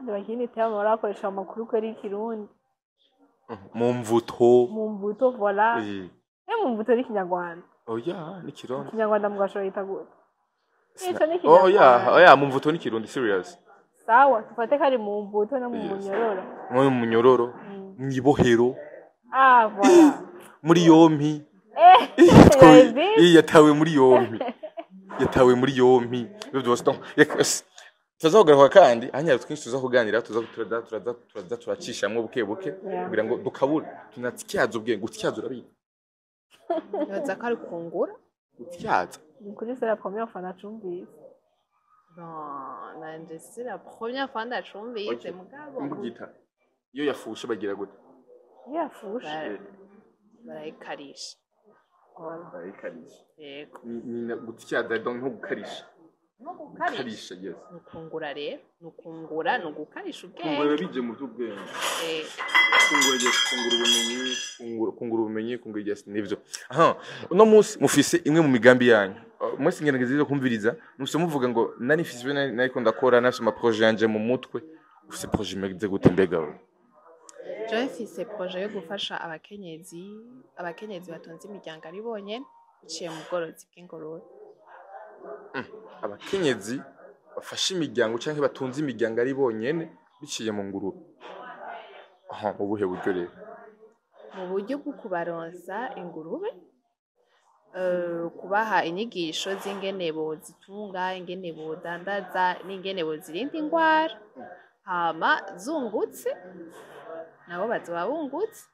Bakindi terme barakoresha amakuru ko ari ikirundi. Mu mvuto. Mu mvuto, voilà. Mu mvuto ni ikinyarwanda. Oya, ni Kirundi. Ikinyarwanda mugashobora yita gute? Ico ni Oya. ikinyarwanda. Oya, mu mvuto ni Kirundi, serious. Sawa, tufate ko ari mu mvuto no mu Yes. munyororo. Mu munyororo. Mw'ibohero. Ah, voilà. Muri yompi. Eh, yabizi. Iyi yatawe muri yompi, yatawe muri yompi. Ibyo byose, donc reka tuzakugaruka kandi hanyuma twinshi tuza kuganira, tuza turaza turaza turaza turacishamwo buke buke kugira ngo dukabure, tunatyaza ubwenge. Gutyaza urabizi? Nibaza ko ari kungura. Gutyaza. Ni kuri, c'est la première fois nacumvise. Bon, nanje c'est la première fois ndacumvise. Okay. Mugabo Imbugita iyo yafushe bagira gute? Yafushe. Barayikarisha. Voilà. Barayikarisha. Yego. Ni gutyaza, donc nko gukarisha. Nko gukarisha. Gukarisha, yes. Ni ukungura rero, ni ukungura, ni ugukarisha Kungura ubwenge. bije mu by'ubwenge. Eh. Kungura, yes, kungura ubumenyi, kungura ubumenyi, kungura, yes, nivyo. Aha uno munsi mufise imwe mu migambi yanyu. Mwese ngerageza rero kumviriza mufise muvuga ngo nari mfise ibyo nariko ndakora, nafise ama projet yanje mu mutwe. Ufise projet imeze gute mbega wewe? Jewe mfise projet yo gufasha abakenyezi batunze imiryango ari bonyene biciye mu bworozi bw'ingurube. Abakenyezi bafashe imiryango canke batunze imiryango ari bonyene biciye mu ngurube. Aha mu buhe buryo rero? Mu buryo bwo kubaronsa ingurube, kubaha inyigisho z'ingene bozitunga, ingene bodandaza n'ingene bozirinda ingwara, hama zungutse nabo bazoba bungutse,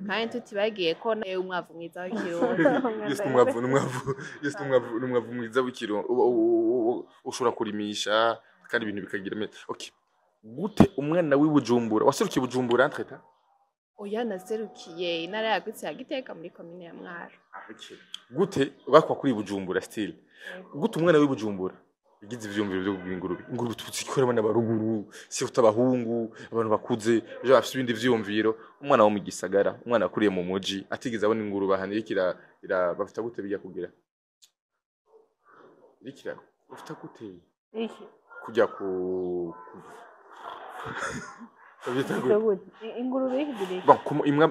kandi tutibagiye ko nawe umwavu mwiza w'ikirundi. Yes, n'umwavu, yes, n'umwavu mwiza w'ikirundi ushobora kurimisha kandi ibintu bikagira neza. Okay, gute umwana w'i Bujumbura, waserukiye Bujumbura entre-temps? Oya, naserukiye intara yagutse ya Gitega, muri komine ya Mwaro. Okay. Gute bakwa kuri Bujumbura still, gute umwana w'i Bujumbura yagize ivyumviro vyo kugura ingurube? Ingurube tuzi ko abana baruguru, si abahungu, abantu bakuze ejo bafise ibindi vyiyumviro. Umwana wo mu gisagara, umwana akuriye mu muji, atigeze abona ingurube ahantu iriko ira bafita gute bijya kugira iriko ira bafita gute? Iki? Kujya ku bavyita gute? Gute? Ingurube ikigira iki? Bon,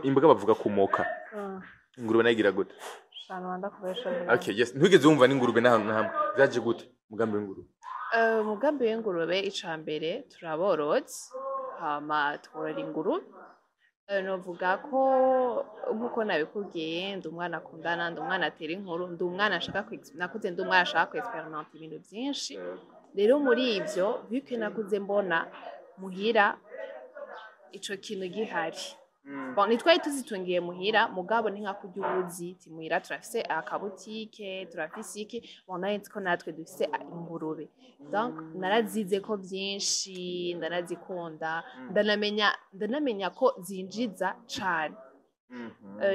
imbwa bavuga kumoka. Ah, Ingurube nayo igira gute? Shana wanda kubesha. Okay, yes, ntigeze wumva n'ingurube n'ahantu na hamwe. Vyaje gute umugambi w'ingurube? Umugambi w'ingurube, ica mbere turaborozi, hama tworora ingurube. Novuga ko nkuko nabikubwiye, ndi umwana akundana, ndi umwana atera inkuru, ndi umwana ashaka nakuze ndi umwana ashaka ku-experimenta ibintu vyinshi. Rero muri ivyo, vu que nakuze mbona muhira ico kintu gihari. Bon, ntitwari tuzitungiye muhira, mugabo ni nka kurya ubuzi ti muhira turafise akabutike, turafise iki. Bon, nari nzi ko natwe dufise ingurube, donc narazize ko vyinshi, ndanazikunda, ndanamenya ko zinjiza cane.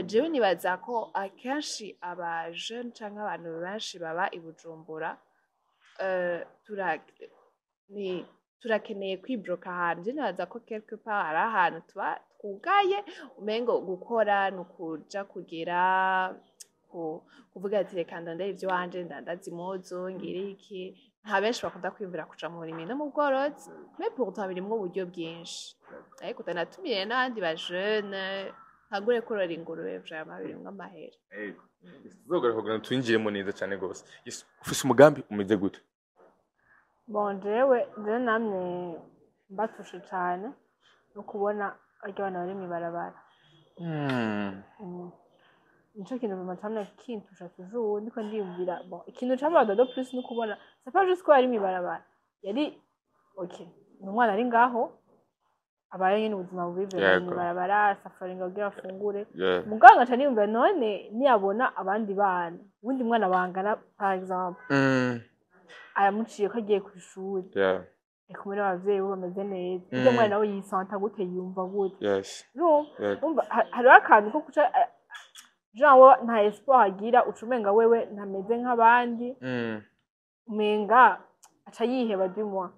Jewe nibaza ko akenshi aba jeune canke abantu benshi baba i Bujumbura, ni turakeneye kwibroka ahantu. Je nibaza ko quelque part hari ahantu tuba twugaye, umengo gukora ni ukuja kugira kuvuga ati reka ndondere ivyo wanje, ndandaza impuzu, ngire iki. Nta benshi bakunda kwiyumvira kuja mu burimyi no mu bworozi, mais pourtant birimwo uburyo bwinshi. Ariko utanatumiye n'abandi ba jeune ntagure korora ingurube, vraiment birimwo amahera. Tuzogaruka kugira ngo twinjiremo neza cyane rwose. Yes, ufise umugambi umeze gute? Bon, jewe namye mbatushe cane no kubona arya abana bari mw'ibarabara. Nico kintu vraiment camye kintusha toujours, ndiko ndiyumvira. Bon, ikintu cambabaza de plus no kubona, c'est pas juste ko yari mw'ibarabara, yari okay, ni umwana ari ngaho abaye nyene ubuzima bubi vraiment mw'ibarabara, safaringa kugira afungure. Muganga nca niyumvira, none niyabona abandi bana, uwundi mwana bangana par exemple, aramuciye ko agiye kw'ishuri, ari kumwe n'abavyeyi be bameze neza, urya mwana nawe yisanta gute, yumva gute? Urumva? Yego. Urumva, hariho akantu ko kuca genre wewe nta espoir agira, uca umenga wewe ntameze nk'abandi, umenga aca yiheba, du moins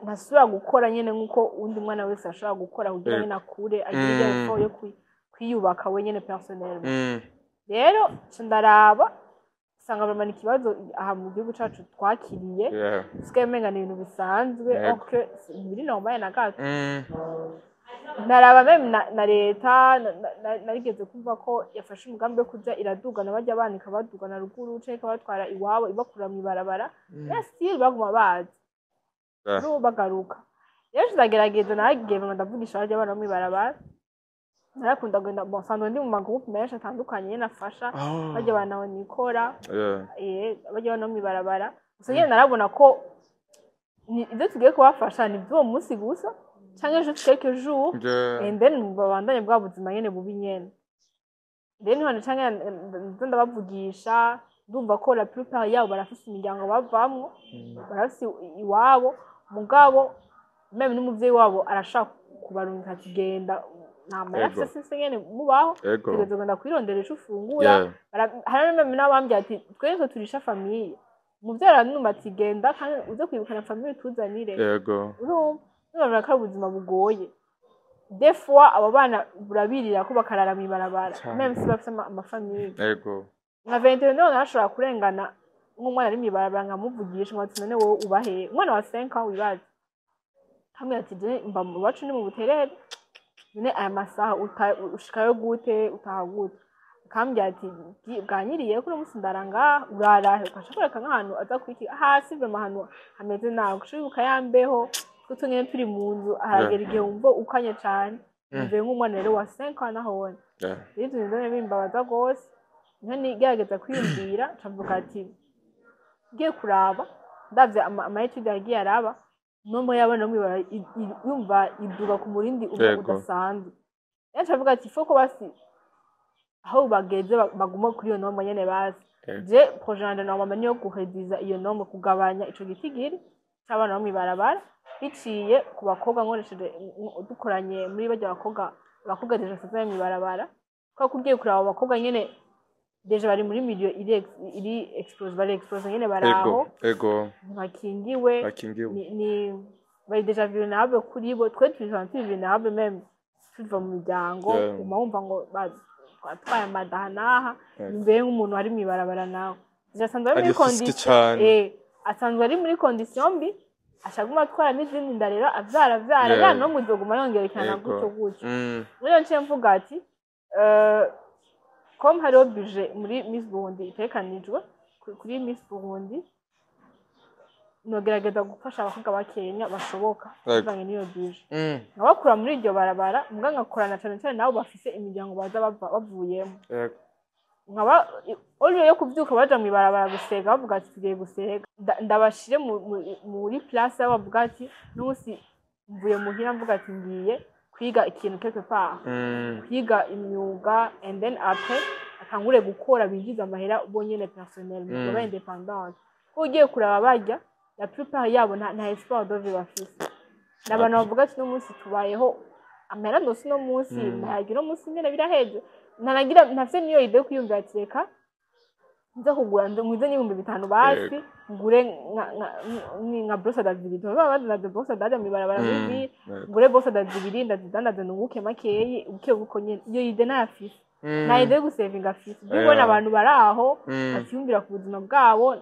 ntasubira gukora nyene nk'uko uwundi mwana wese ashobora gukora kugira nyene akure agire irya effort yo kwiyubaka we nyene personnellement. Rero nca ndaraba usanga vraiment ni ikibazo aha mu gihugu cacu twakiriye, usigaye umenga ni ibintu bisanzwe, or que ntibiri normal na gato. Ndaraba même na leta narigeze kumva ko yafashe umugambi wo kuja iradugana barya abana, ikabadugana ruguru canke ikabatwara iwabo, ibakura mw'ibarabara, mais still baguma baza n'ubu bagaruka. Rero ndagerageza, naragiye vraiment ndavugisha barya abana bo mw'ibarabara. Narakunda kugenda, bon, sanzwe ndi mu magroupe menshi atandukanye nyene afasha barya abantu aho nikora, barya abantu bo mw'ibarabara. Gusa nyene narabona ko ivyo tugiye kubafasha ni vy'uwo munsi gusa canke juste quelques jours, and then babandanye bwa buzima nyene bubi nyene. Rero niho canke nza ndabavugisha, ndumva ko la plupart yabo barafise imiryango bavamwo, barafise iwabo, mugabo même n'umuvyeyi wabo arashaka kubarungika ati genda, nta mahera afise, sinzi nyene mubaho, tegerezwa kugenda kwirondera ico ufungura. Hari même n'abambwira ati twese turisha famille, umuvyeyi aranuma ati genda kandi uze kwibukana famille utuzanire. Urumva urumva ko ari ubuzima bugoye. Des fois abo bana burabirira ko bakarara mw'ibarabara, même si bafise amafamille. Nka 21 narashobora kurengana nk'umwana ari mw'ibarabara, nkamuvugisha ngo ati none wowe uba hehe? Umwana wa 5 ans, wibaze, hamwe ati je mba mu bacu ni mu Buterere, none aya masaha ushikayo gute, utaha gute? Akambwira ati bwanyiriye ko uno munsi ndara ngaha. Urarahe? Ukaca kwereka nk'ahantu aza kwikiga hasi, vraiment ahantu hameze nabi, ugaca wibuka yambeho twe nyene turi mu nzu, haragera igihe wumva ukanye cane. Mvuye nk'umwana rero wa 5 ans nahone. Rero ivyo bintu bimbabaza rwose. Niho nigerageza kwiyumvira, nca mvuga ati ngiye kuraba, ndavye ama études yagiye araba, nombre y'abana bo mw'ibarabara yumva iduga ku murindi udasanzwe. Rero nca mvuga ati faut ko basi aho bageze baguma kuri iyo nombre nyene basi. Je projet yanje normalement niyo guhediza iyo nombre, kugabanya ico gitigiri c'abana bo mw'ibarabara biciye ku bakobwa, nkoresheje dukoranye muri barya bakobwa, abakobwa déjà basanzwe bari mw'ibarabara, kubera ko ugiye kuraba abo bakobwa nyene déjà bari muri milieu iri exposé, bari exposé nyene, bari aho, ntibakingiwe. Bakingiwe. Ni bari déjà vulnérable kuri bo. Twe turi turi vulnérable même tuva mu miryango, uma wumva ngo twatwaye amadaha n'aha. Mbere nk'umuntu ari mw'ibarabara nawe déjà asanzwe ari muri Ari risque condition cane. Asanzwe ari muri condition mbi, ashaguma atwara n'izindi nda, rero avyara avyara, ya no muzoguma yongerekana gutyo gutyo. Muri iyo nciye mvuga ati comme hariho budget muri Miss Burundi itegekanijwe kuri Miss Burundi, nogerageza gufasha abakobwa bakenya bashoboka bivanye n'iyo budget, nkabakura muri iryo barabara, mbwa nkakorana cane cane nabo bafise imiryango baza bavuyemo, nkaba au lieu yo kuvyuka baja mw'ibarabara gusega bavuga ati tugiye gusega, ndabashire muri place aho bavuga ati n'umunsi mvuye muhira mvuga ati ngiye kwiga ikintu quelque part, kwiga imyuga, and then après atangure gukora binjiza amahera bo nyene personnellement, baba indépendante. Ko ugiye kuraba barya, la plupart yabo nta espoir de vie bafise. Ni abantu bavuga ati uno munsi tubayeho amahera ndose uno munsi, ndayagira uno munsi nyene biraheze, ntanagira ntafise niyo idée yo kwiyumvira ati reka nza kugura ngwize n'5,000 basi ngure nka brosse à dents zibiri, baba badandaza brosse à dents mw'ibarabara muri ville, ngure brosse à dents zibiri ndazidandaze nunguke makeyi buke buko nyene. Iyo idée ntayafise, nta idée yo gusevinga afise. Ibyo ubona abantu bari aho batiyumvira ku buzima bwabo.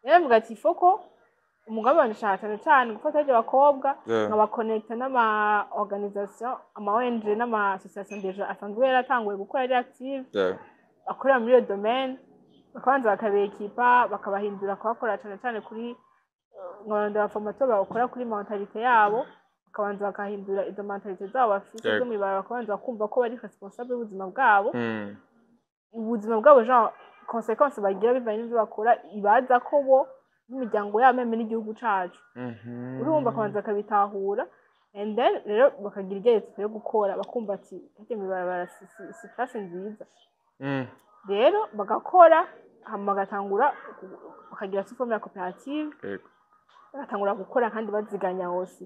Rero mvuga ati faut ko umugambi wanje nshaka cane cane gufata barya bakobwa, nkabakonekta n'ama organisation, ama ONG n'ama association déjà asanzwe yaratanguye gukora, ari active, akorera muri iyo domaine, bakabanza bakabekipa, bakabahindura kubakora cane cane kuri nkabarondera abaformateur bakora kuri mentalité yabo, bakabanza bakahindura izo mentalité zabo bafise zo mw'ibarabara, bakabanza kumva ko bari responsable y'ubuzima bwabo, ubuzima bwabo, genre conséquence bagira bivanye n'ivyo bakora ibaza ko bo n'imiryango yabo, même n'igihugu cacu. Urumva, bakabanza bakabitahura, and then rero bakagira igeretso yo gukora, bakumva ati hirya mw'ibarabara si place nziza. Rero bagakora, hama bagatangura bakagira sous forme ya koperative, bagatangura gukora kandi baziganya hose.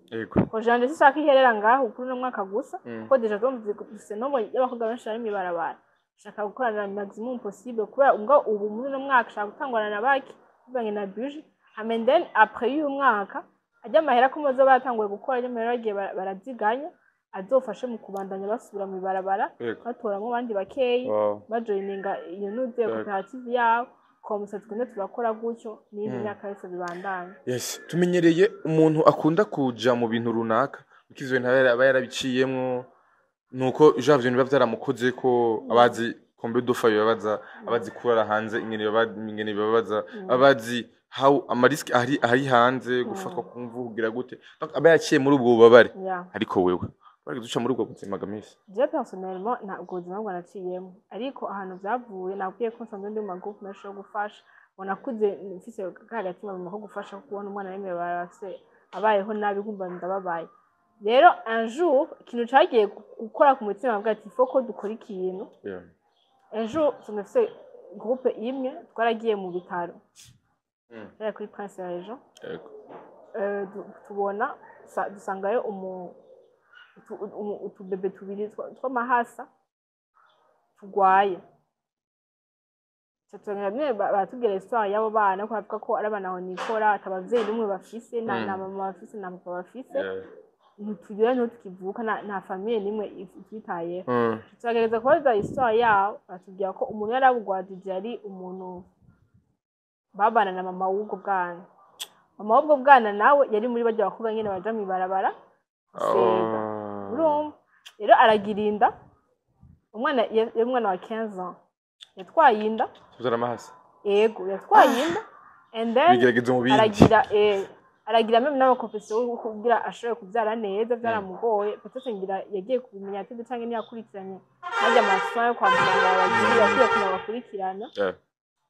Projet yanje sishaka iherera ngaho kuri uno mwaka gusa, kuko déjà dufise nombre y'abakobwa benshi bari mw'ibarabara. Shaka gukorana na maximum possible, kubera ubwo ubu muri uno mwaka shaka gutangurana na baki bivanye na budget, hama and then après y'uyu mwaka ajya amahera ko muzo batanguye gukora, ajya amahera bagiye baraziganya azofashe mu kubandanya basubira mw'ibarabara, batoramwo abandi bakeyi, bajoyininga iyo nuze koperative yabo, comme ça tugende turakora gutyo n'iyindi myaka yose bibandanye. Yes, tumenyereye umuntu akunda kuja mu bintu runaka kuko ivyo bintu aba yarabiciyemwo, nuko ivyo bintu biba vyaramukoze ko abazi combien de fois bibabaza, abazi kurara hanze ingene bibabaza, abazi how amarisques ahari hanze, gufatwa ku mvu, kugira gute. Donc aba yaciye muri ubwo bubabare. Ariko wewe Wari duca muri ubwo buzima gamisi? Je personnellement, ntabwo ubuzima bwo naciyemo, ariko ahantu byavuye, nabwiye ko nsanzwe ndi mu magroupe menshi yo gufasha. Ngo nakuze mfise ka gatima ko gufasha, kubona umwana rimwe barafise abayeho nabi nkumva ndababaye. Rero un jour ikintu cagiye gukora ku mutima, bavuga ati faut ko dukora ikintu. Un jour nsanzwe mfise groupe imwe, twaragiye mu bitaro, twari kuri Prince Régent. Tubona dusangayo utubebe tubiri tw'amahasa tugwaye. Nyene baratubwira histoire y'abo bana, ko bavuga ko ari abana aho nikora, ata abavyeyi n'umwe bafise, nta mama bafise, nta papa bafise. Ntitugira niho tukivuka, nta famille n'imwe itwitayeho. Turagerageza kubaza histoire yabo, baratubwira ko umuntu yari abugwajije yari umuntu babana na mama w'ubwo bwana. Mama w'ubwo bwana nawe yari muri barya bakobwa nyene baja mw'ibarabara gusenga. Urumva rero aragira inda, umwana yari umwana wa 15 ans yatwaye inda. Tuzana amahasa. Ego, yatwaye inda and then bigerageza mu bindi. Aragira même n'amaconfessions yo kugira ashobore kubyara neza, byaramugoye. Peut-être ngira yagiye kubimenya ati canke ntiyakurikiranye harya amasoins yo kwa muganga bagira, yakwiye kumenya bakurikirana.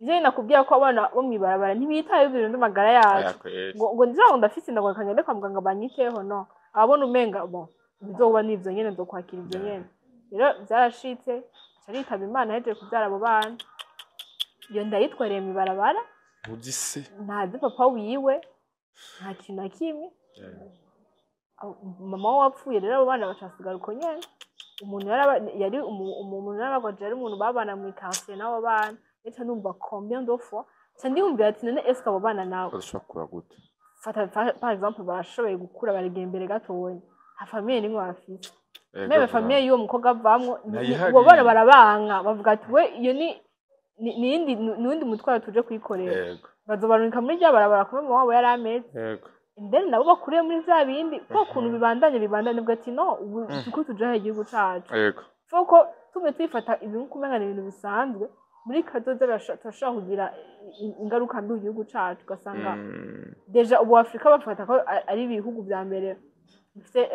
Ivyo nakubwira ko abana bo mw'ibarabara ntibitaye ibintu by'amagara yacu. Aya, kweri. Ngo ngira ngo ndafise inda, ngo reka ngende kwa muganga banyiteho. No ababona umenga bon, bizoba n'ivyo nyene, nzokwakira ivyo nyene. Rero vyarashitse aca aritaba Imana ahejeje kuvyara abo bana. Iyo ndayitwareye mw'ibarabara. Ntuzi se? Ntazi papa wiwe, nta kintu na kimwe. Mama we wapfuye rero, abo bana bacasigara uko nyene. Umuntu yari umuntu yarabagwaje, yari umuntu babana mw'iquartier n'abo bana. Ndetse numva combien de fois ca ndiyumvira ati: none est-ce que abo bana nawe Badashobora kura gute? Fata par exemple barashoboye gukura, barigera imbere gatoya, nta famille nimwe bafise. Même famille y'uwo mukobwa avamwo Ntayihari. Abo bana barabanka, bavuga ati: we iyo ni ni ni yindi ni uwundi mutwaro tuje kwikorera. Bazobarungika muri rya barabara kuba mama wabo yari ameze. And then nabo bakuriye muri vya bindi, kwa kuntu bibandanye bwa ati: no, ubu turiko tuja he igihugu cacu? Foko tume twifata ibintu kumenga ni ibintu bisanzwe, muri kazoza turashobora kugira ingaruka mbi ku gihugu cacu, ugasanga déjà ubu Afurika bafata ko ari ibihugu vya mbere bifite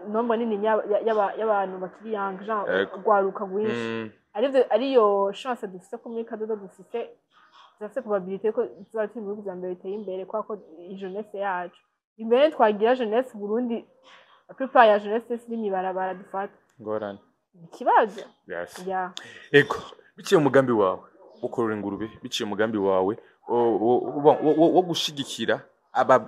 nombre nini y'abantu bakiri young, genre urwaruka rwinshi. Arivyo, ariyo chance dufise ko muri kazoza turafise probabilité ko tuzoba turi mu bihugu vya mbere biteye imbere, kubera ko jeunesse yacu imbere twagira jeunesse Burundi, la plupart ya jeunesse iri mw'ibarabara dufata. Ngorane. Ikibazo. Yes. Ya. Ego, biciye umugambi wawe wo korora ingurube, biciye umugambi wawe wo gushigikira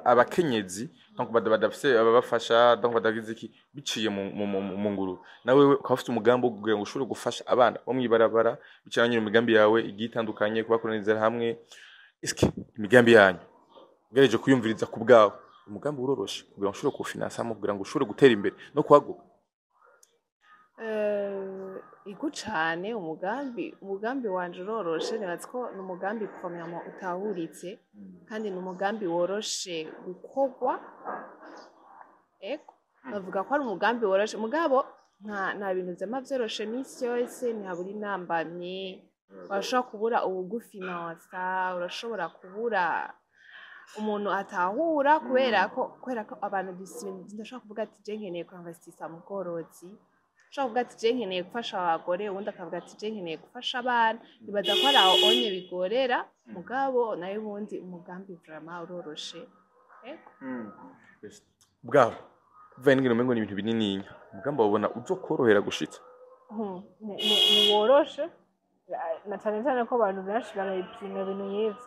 abakenyezi, donc badafise ababafasha, donc badagize iki, biciye mu ngurube, nawe ukaba ufite umugambi wo kugira ngo ushobore gufasha abana bo mw'ibarabara, biciye nyine imigambi yawe igiye itandukanye, kubakoraniza hamwe. Eske imigambi yanyu ugerageje kuyumviriza ku bwawe, umugambi uroroshe kugira ngo ushobore kuwufinansamo, kugira ngo ushobore gutera imbere no kwaguka? Ego cane, umugambi wanje uroroshe. Nibaza ko ni umugambi premièrement utahuritse, kandi ni umugambi woroshe gukorwa. Ego, bavuga ko ari umugambi woroshe, mugabo nta bintu vyama vyoroshe misi yose, ntihabura intambamyi. Urashobora kubura uwugufinansa, urashobora kubura umuntu atahura, kubera ko abantu dufise ibintu vyinshi. Ndashobora kuvuga ati: je nkeneye kuinvestisa mu bworozi, ushobora kuvuga ati: je nkeneye gufasha abagore, uwundi akavuga ati: je nkeneye gufasha abana. Nibaza ko ari aho onye bigorera, mugabo nayo ubundi umugambi vraiment uroroshe. Ego. Bwawe bivaye n'ingene umengo ni ibintu binininya, umugambi wabona uzokorohera gushitsa? Ntiworoshe, na cane cane ko abantu benshi barabipinga ibintu nk'ivyo,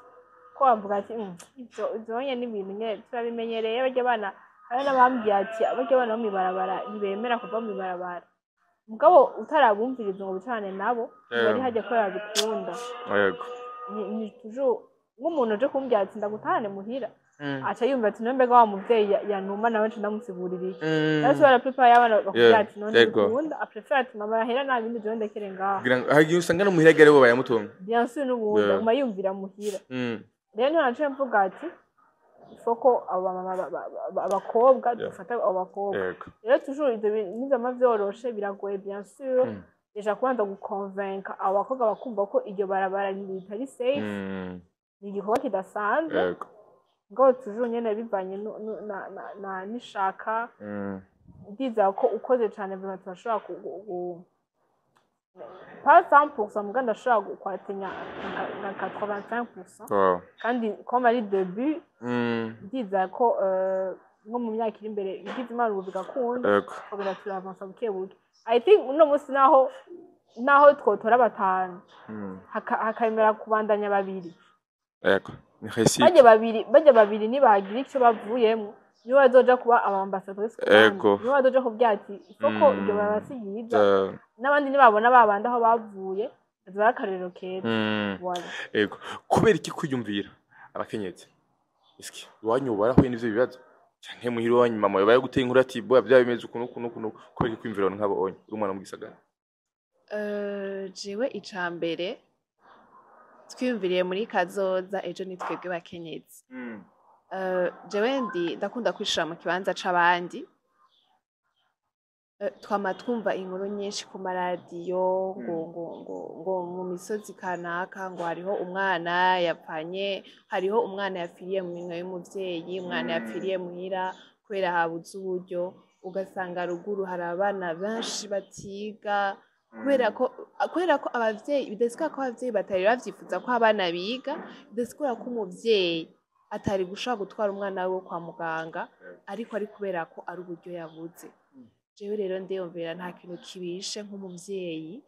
ko bavuga ati: ivyo nyene ni ibintu nyene turabimenyereye." Barya bana, hari n'abambwiye ati: barya bana bo mw'ibarabara ntibemera kuva mw'ibarabara. Mugabo utarabumviriza ngo wicarane nabo, ntibari harya kubera babikunda. Ni toujours nk'umuntu uje kumbwira ati: ndagutahane muhira, aca yumva ati: none mbega wa muvyeyi yanuma nawe nca ndamusigurira iki? Rero la plupart y'abana bakubwira ati: none bikunda, apréfère ati: mama arahera nta bindi, jewe ndekere ngaho. Kugira ngo hari igihe usanga no muhira aribo bayamutunga. Bien sûr, n'ubundi aguma yumvira muhira. Rero niho naciye mvuga ati: faut ko abo bamama abakobwa dufata abo bakobwa. Rero toujours ivyo bintu ntivyama vyoroshe, biragoye bien sûr. Déjà kubanza guconvainca abo bakobwa bakumva ko iryo barabara ritari safe, ni igikorwa kidasanzwe. Ngo toujours nyene bivanye n'ishaka. Ndizera ko ukoze cane vraiment turashobora pas 100%, muga ndashobora kwatenya nka 85%. Kandi comme ari début, ndizera ko nko mu myaka iri imbere, igize Imana ubu bigakunda, tukagenda turavansa buke buke. I think uno munsi naho twotora batanu, hakemera kubandanya babiri, Ego, ni réussite. Bajya babiri nibagira icyo bavuyemo, nibo bazoja kuba aba ambassadrices ku bandi. Nibo bazoja kubwira ati isoko iryo barasi ryiza. N'abandi nibabona babandi aho bavuye, bazoba ari akarorero keza. Voilà. Ego, kubera iki kwiyumvira abakenyezi? Eske iwanyu barahuye n'ivyo bibazo, canke muhira iwanyu mama yabaye guteye inkuru ati boya byaba bimeze ukuntu ukuntu ukuntu? Kubera iki kwiyumvira abantu nk'abo onye uri umwana mu gisagara? Jewe ica mbere twiyumviriye muri kazoza, ejo ni twebwe bakenyezi. Jewe ndakunda kwishira mu kibanza c'abandi. Twama twumva inkuru nyinshi ku maradiyo ngo mu misozi kanaka ngo hariho umwana yapfanye, hariho umwana yapfiriye mu minwe y'umuvyeyi, umwana yapfiriye muhira kubera habuze uburyo. Ugasanga ruguru hari abana benshi batiga kubera ko abavyeyi, bidasigura ko abavyeyi batari bavyifuza ko abana biga, bidasigura ko umuvyeyi atari gushobora gutwara umwana wiwe kwa muganga, ariko ari kubera ko ari uburyo yabuze. Jewe rero ndiyumvira nta kintu kibishe nk'umuvyeyi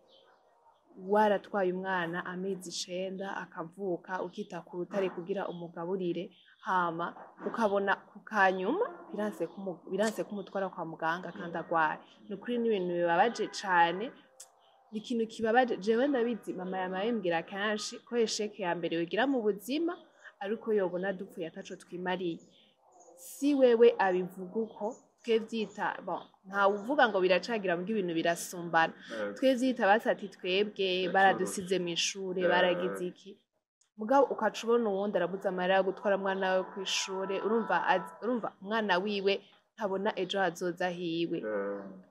waratwaye umwana amezi 9 akavuka, ukita ku rutare kugira umugaburire, hama ukabona ku kanyuma biranse kumutwara kwa muganga kandi agwaye. Ni ukuri n'ibintu bibabaje cane, ni ikintu kibabaje. Jewe ndabizi, mama yama abimbwira kenshi ko échec ya mbere wigira mu buzima ariko yobona dupfuye ataco twimariye. Si wewe abivuga uko, twe vyita, bon, ntawe uvuga ngo biracagira mbwa, ibintu birasumbana. Twe vyita basi ati twebwe baradusize mw'ishure, baragize iki, mugabo ukaca ubona uwundi arabuze amahera yo gutwara umwana we kw'ishure. Urumva umwana wiwe ntabona ejo hazoza hiwe,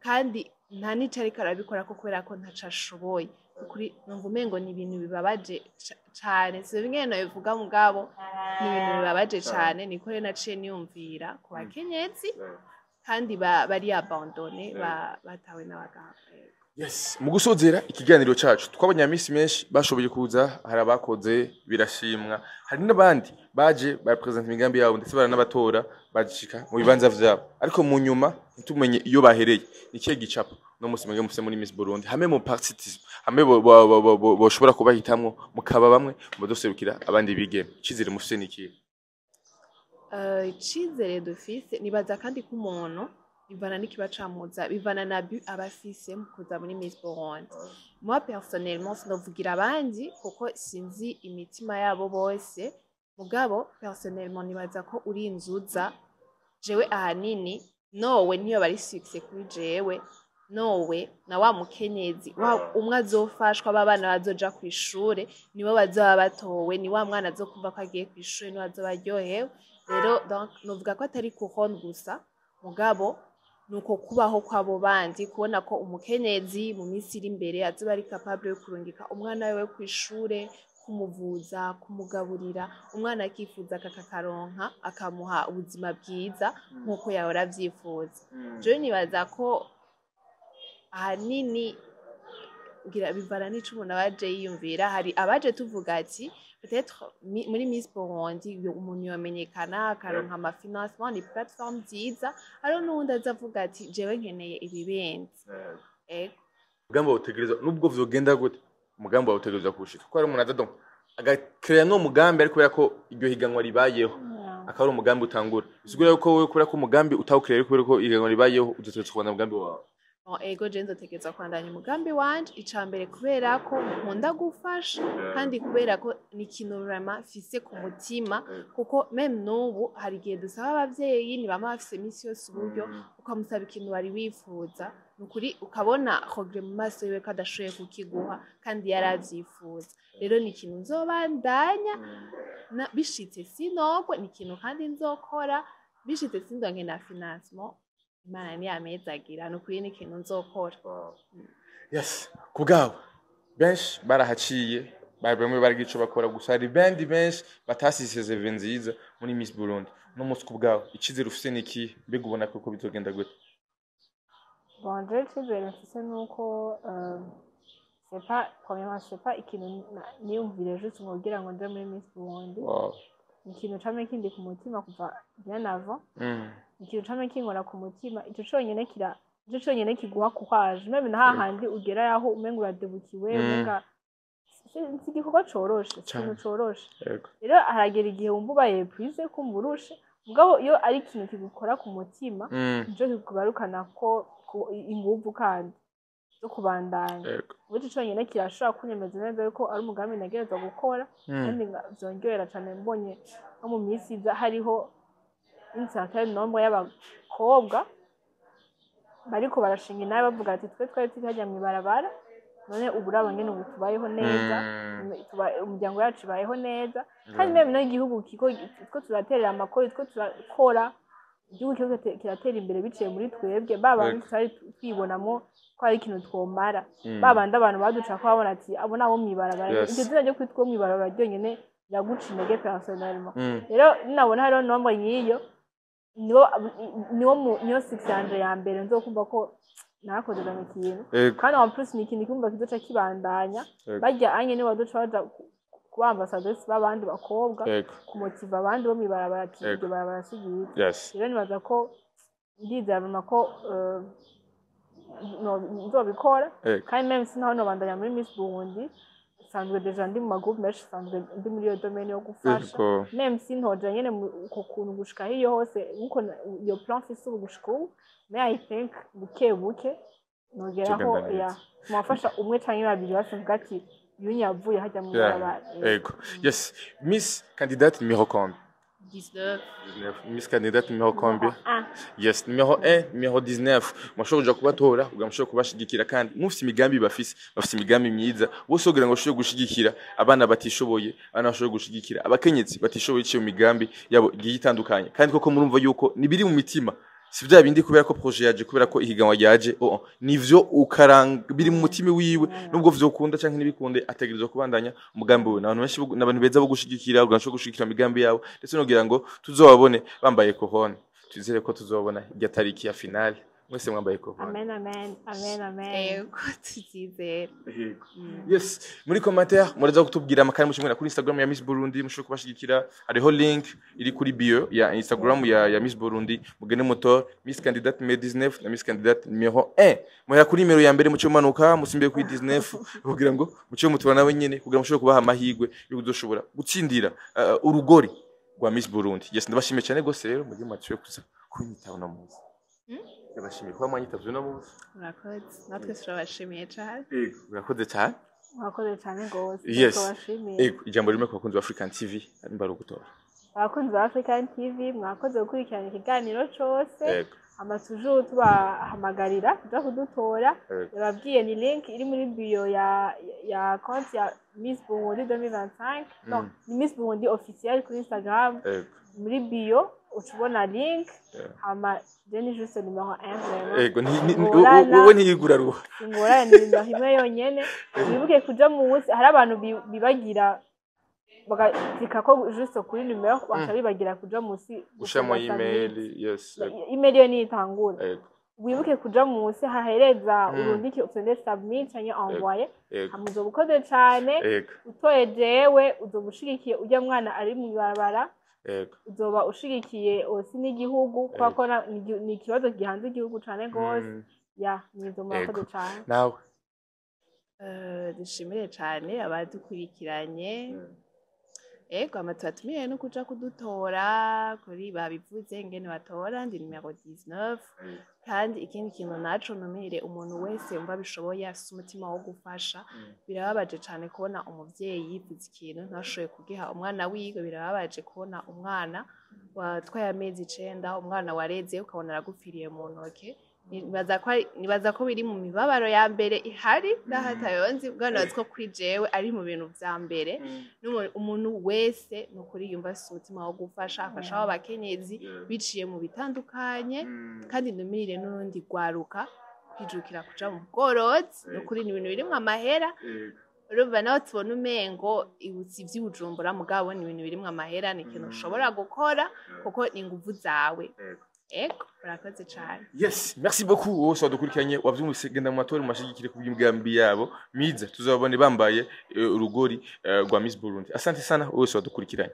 kandi nta n'ico ariko arabikora ko kubera ko ntaco ashoboye. Ukuri numva umengo ni ibintu bibabaje cane, si bimwe nobivuga, mugabo ni ibintu bibabaje cane. Niko rero naciye niyumvira ku bakenyezi kandi bari abandonnés, batawe n'abagabo. Yes, mu gusozera ikiganiro cacu, twabonye amisi menshi bashoboye kuza, hari abakoze birashimwa, hari n'abandi baje barapresenta imigambi yabo, ndetse baranabatora bashika mu bibanza vyabo, ariko mu nyuma ntitumenye iyo bahereye. Ni ikihe gicapo no musi mwebwe mufise muri Miss Burundi, hamwe mu participation, hamwe boshobora kubahitamwo mukaba bamwe mu badoserukira abandi bigeme? Icizere mufise ni ikihe? Icizere dufise, nibaza kandi ko umuntu bivana n'ikiba camuza, bivana na but aba afise mu kuza muri Miss Burundi. Moi personnellement, sinovugira abandi kuko sinzi imitima yabo bose, mugabo personnellement nibaza ko uri inzuza. Jewe ahanini nowe niyo bari succès kuri jewe, nowe na wa mukenyezi wa umwe azofashwa, b'abana bazoja kw'ishure nibo bazoba batowe, ni wa mwana azokumva ko agiye kw'ishure niwe azoba aryohewe. Rero donc novuga ko atari couronne gusa, mugabo nuko kubaho kw'abo bandi, kubona ko umukenyezi mu minsi iri imbere azoba ari capable yo kurungika umwana wiwe kw'ishure, kumuvuza, kumugaburira, umwana akifuza akakaronka, akamuha ubuzima bwiza nk'uko yahora avyifuza. Jewe nibaza ko ahanini ngira bivana n'ico umuntu aba aje yiyumvira. Hari abaje tuvuga ati peut-être muri Miss Burundi umuntu yomenyekana akaronka ama financement, ni plateforme nziza. Hariho n'uwundi aza avuga ati jewe nkeneye ibibenzi. Ego. Umugambi wawutegerezwa, nubwo vyogenda gute, umugambi wawutegerezwa kuwushika, kuko hari umuntu aza donc agakrea no mugambi, ariko kubera ko iryo higanwa ribayeho akaba ari umugambi utangura, bisigura yuko wowe kubera ko umugambi utawukrea, ariko kubera ko ihiganwa ribayeho uzotegerezwa kubandanya umugambi wawe. Bon, ego, je nzotegerezwa kubandanya umugambi wanje. Ica mbere kubera ko nkunda gufasha, kandi kubera ko ni ikintu vraiment mfise ku mutima, kuko même n'ubu hari igihe dusaba abavyeyi, ntibama bafise imisi yose uburyo, ukamusaba ikintu wari wifuza, ni ukuri ukabona regret mu maso yiwe ko adashoboye kukiguha kandi yari avyifuza. Rero ni ikintu nzobandanya bishitse sinogwe, ni ikintu kandi nzokora bishitse sindonke na financement, Imana niyamezagira, ni ukuri ni ikintu nzokora. Yes, ku bwabo benshi barahaciye, bamwe baragira ico bakora, gusa hari bandi benshi batasize CV nziza muri Miss Burundi uno munsi. Ku bwabo icizere ufise ni ikihe? Mbega ubona ko bizogenda gute? Bon, jewe icizere mfise nuko c'est pas, premièrement, c'est pas ikintu niyumvire juste ngo kugira ngo nje muri Miss Burundi. Ni ikintu camye kindi ku mutima kuva bien avant. Ni ikintu camye kinkora ku mutima. Ico conyene kira, ico conyene kiguha courage, même na hahandi ugera yaho umenga uradebukiwe, umenga si igikorwa coroshe, si ikintu coroshe. Rero haragera igihe wumva ubaye épuisé, kumva urushe, mugabo iyo ari ikintu kigukora ku mutima, nico kikugarukana ko inguvu kandi zo kubandanya. Ubu ico conyene kirashobora kunyemeza neza yuko ari umugambi ntegerezwa gukora. Kandi vyongera cane mbonye nko mu minsi iza hariho une certaine nombre y'abakobwa bariko barashinga inabi, bavuga ati: "Twe twari turi hajya mw'ibarabara, none ubu uraba ngene ubu tubayeho neza, umuryango yacu ibayeho neza." Kandi même n'igihugu kiko two turaterera amakori, two turakora, igihugu kiriko kiratera imbere biciye muri twebwe ba bantu tutari twibonamo ko ari ikintu twomara. Ba bandi abantu baduca ko babona ati: "Abo nabo mw'ibarabara." Iryo zina ryo kwitwa uwo mw'ibarabara ryonyene riraguca intege personnellement. Rero ninabona hariho nombre nk'iyo, niwo niyo succès yanje ya mbere, nzokumva ko narakoze mu ikintu. Kandi en plus ni ikintu kumva kizoca kibandanya. Barya anye nibo bazoca baja kuba ambassadeurs b'abandi bakobwa, kumotiva abandi bo mw'ibarabara ati: "Iryo barabara si ryiza." Rero nibaza ko, ndizera vraiment ko nzobikora. Kandi même sinaho nobandanya muri Miss Burundi, nsanzwe déjà ndi mu magroupe menshi, nsanzwe ndi muri iyo domaine yo gufasha. Même si ntoja nyene uko kuntu gushika hiyo hose nkuko iyo plan mfise ubu gushika ubu, mais I think buke buke nogeraho. Tugenda neza. Ya, mwafasha umwe canke babiri bavuga ati: "Uyu yavuye hajya mu barabara." Ego. Yes. Miss candidate numéro combien? 19. 19. Miss candidate numéro combien? Ah. Yes, numéro 1, numéro 19. Mwashobora kuja kubatora, kugira mushobore kubashigikira, kandi mufise imigambi, bafise imigambi myiza. Bose kugira ngo bashobore gushigikira abana batishoboye, abana bashobore gushigikira abakenyezi batishoboye iciye mu migambi yabo igiye itandukanye. Kandi koko murumva yuko nibiri mu mitima. Si vya bindi kubera ko projet yaje, kubera ko ihiganwa ryaje, oh, oh. Nivyo ukaranga biri mu mutima wiwe, nubwo vyokunda canke ntibikunde, ategerezwa kubandanya umugambi wiwe. N'abantu benshi n'abantu beza bo gushigikira, kugira ngo bashobore gushigikira imigambi yabo, ndetse no kugira ngo tuzobabone bambaye couronne. Twizere ko tuzobona irya tariki ya finale mwese mwambaye couronne. Amen, amen, amen, amen. Ego, tuvyizere. Yego. Yes, muri commentaire muraza kutubwira amakari mushimwe kuri Instagram ya Miss Burundi, mushobora kubashigikira. Hariho link iri kuri bio ya Instagram ya Miss Burundi. Mugende mutor Miss candidate numéro 19 na Miss candidate numéro 1. Muhera kuri nimero ya mbere, muce mumanuka musimbiye kuri 19, kugira ngo muce mutora nawe nyene, kugira mushobore kubaha amahirwe yo kuzoshobora gutsindira urugori rwa Miss Burundi. Yes, ndabashimiye cyane gose rero mugiye mwatuye kuza kunyitaho no munsi. Ndabashimiye kuba mwanyitavye uno munsi. Murakoze, natwe turabashimiye cane. Yego, murakoze cyane. Murakoze cyane rwose. Yes. Tubashimiye. Ego, ijambo rimwe ku bakunzi ba African TV nimba ari ugutora. Abakunzi ba African TV, mwakoze gukurikirana ikiganiro cose. Amatujuru tubahamagarira kuja kudutora. Yababwiye, ni link iri muri bio ya konti ya Miss Burundi 2025, no, ni Miss Burundi officiel kuri Instagram. Muri bio uca ubona link. Hama je ni juste numéro 1 vraiment. Ego, Ngorana. wowe ntiyigura ruha. Ingorane ni nimero imwe yonyene. Wibuke kuja munsi, hari abantu bibagira bagaklika ko juste kuri numero, bakaca bibagira kuja munsi. Gushiramo gusoma email. Submit. Yes. Ego. Email yo nitangura. Wibuke kuja munsi hahereza urundike, usende submit canke envoyer. Hama uzoba ukoze cane. Utoye jewe, uzoba ushigikiye urya mwana ari mw'ibarabara, uzoba ushigikiye osi n'igihugu, kubera ko ni ikibazo gihanze igihugu cane gose. Ya, nizo, murakoze cane. Nawe. Dushimire cane abadukurikiranye. Ego, hama tubatumiye no kuja kudutora kuri, babivuze ingene batora, ndi nimero 19. Kandi ikindi kintu naco, ntumire umuntu wese yumva abishoboye, afise umutima wo gufasha. Birababaje cane kubona umuvyeyi yifuza ikintu ntashoboye kugiha umwana wiwe. Birababaje kubona umwana watwaye amezi 9, umwana wareze, ukabona aragupfiriye mu ntoke. Nibaza ko biri mu mibabaro ya mbere ihari n'ahatayonzi bwana. Nibaza ko kuri jewe ari mu bintu vya mbere. Umuntu wese ni ukuri yumva afise umutima wo gufasha, afasha abo bakenyezi biciye mu bitandukanye. Kandi ntumirire n'urundi rwaruka kwijukira kuja mu bworozi. Ni ukuri ni ibintu birimwo amahera. Urumva nawe tubona umengo ibutsi ivy'ibujumbura, mugabo ni ibintu birimwo amahera, ni ikintu ushobora gukora kuko ni inguvu zawe. Ego, murakoze cane. Yes, merci beaucoup wose wadukurikiranye. Wavyumvise, genda mu matora, mumashigikire ku bw'imigambi yabo myiza. Tuzababone bambaye urugori rwa Miss Burundi. Asante sana wose wadukurikiranye.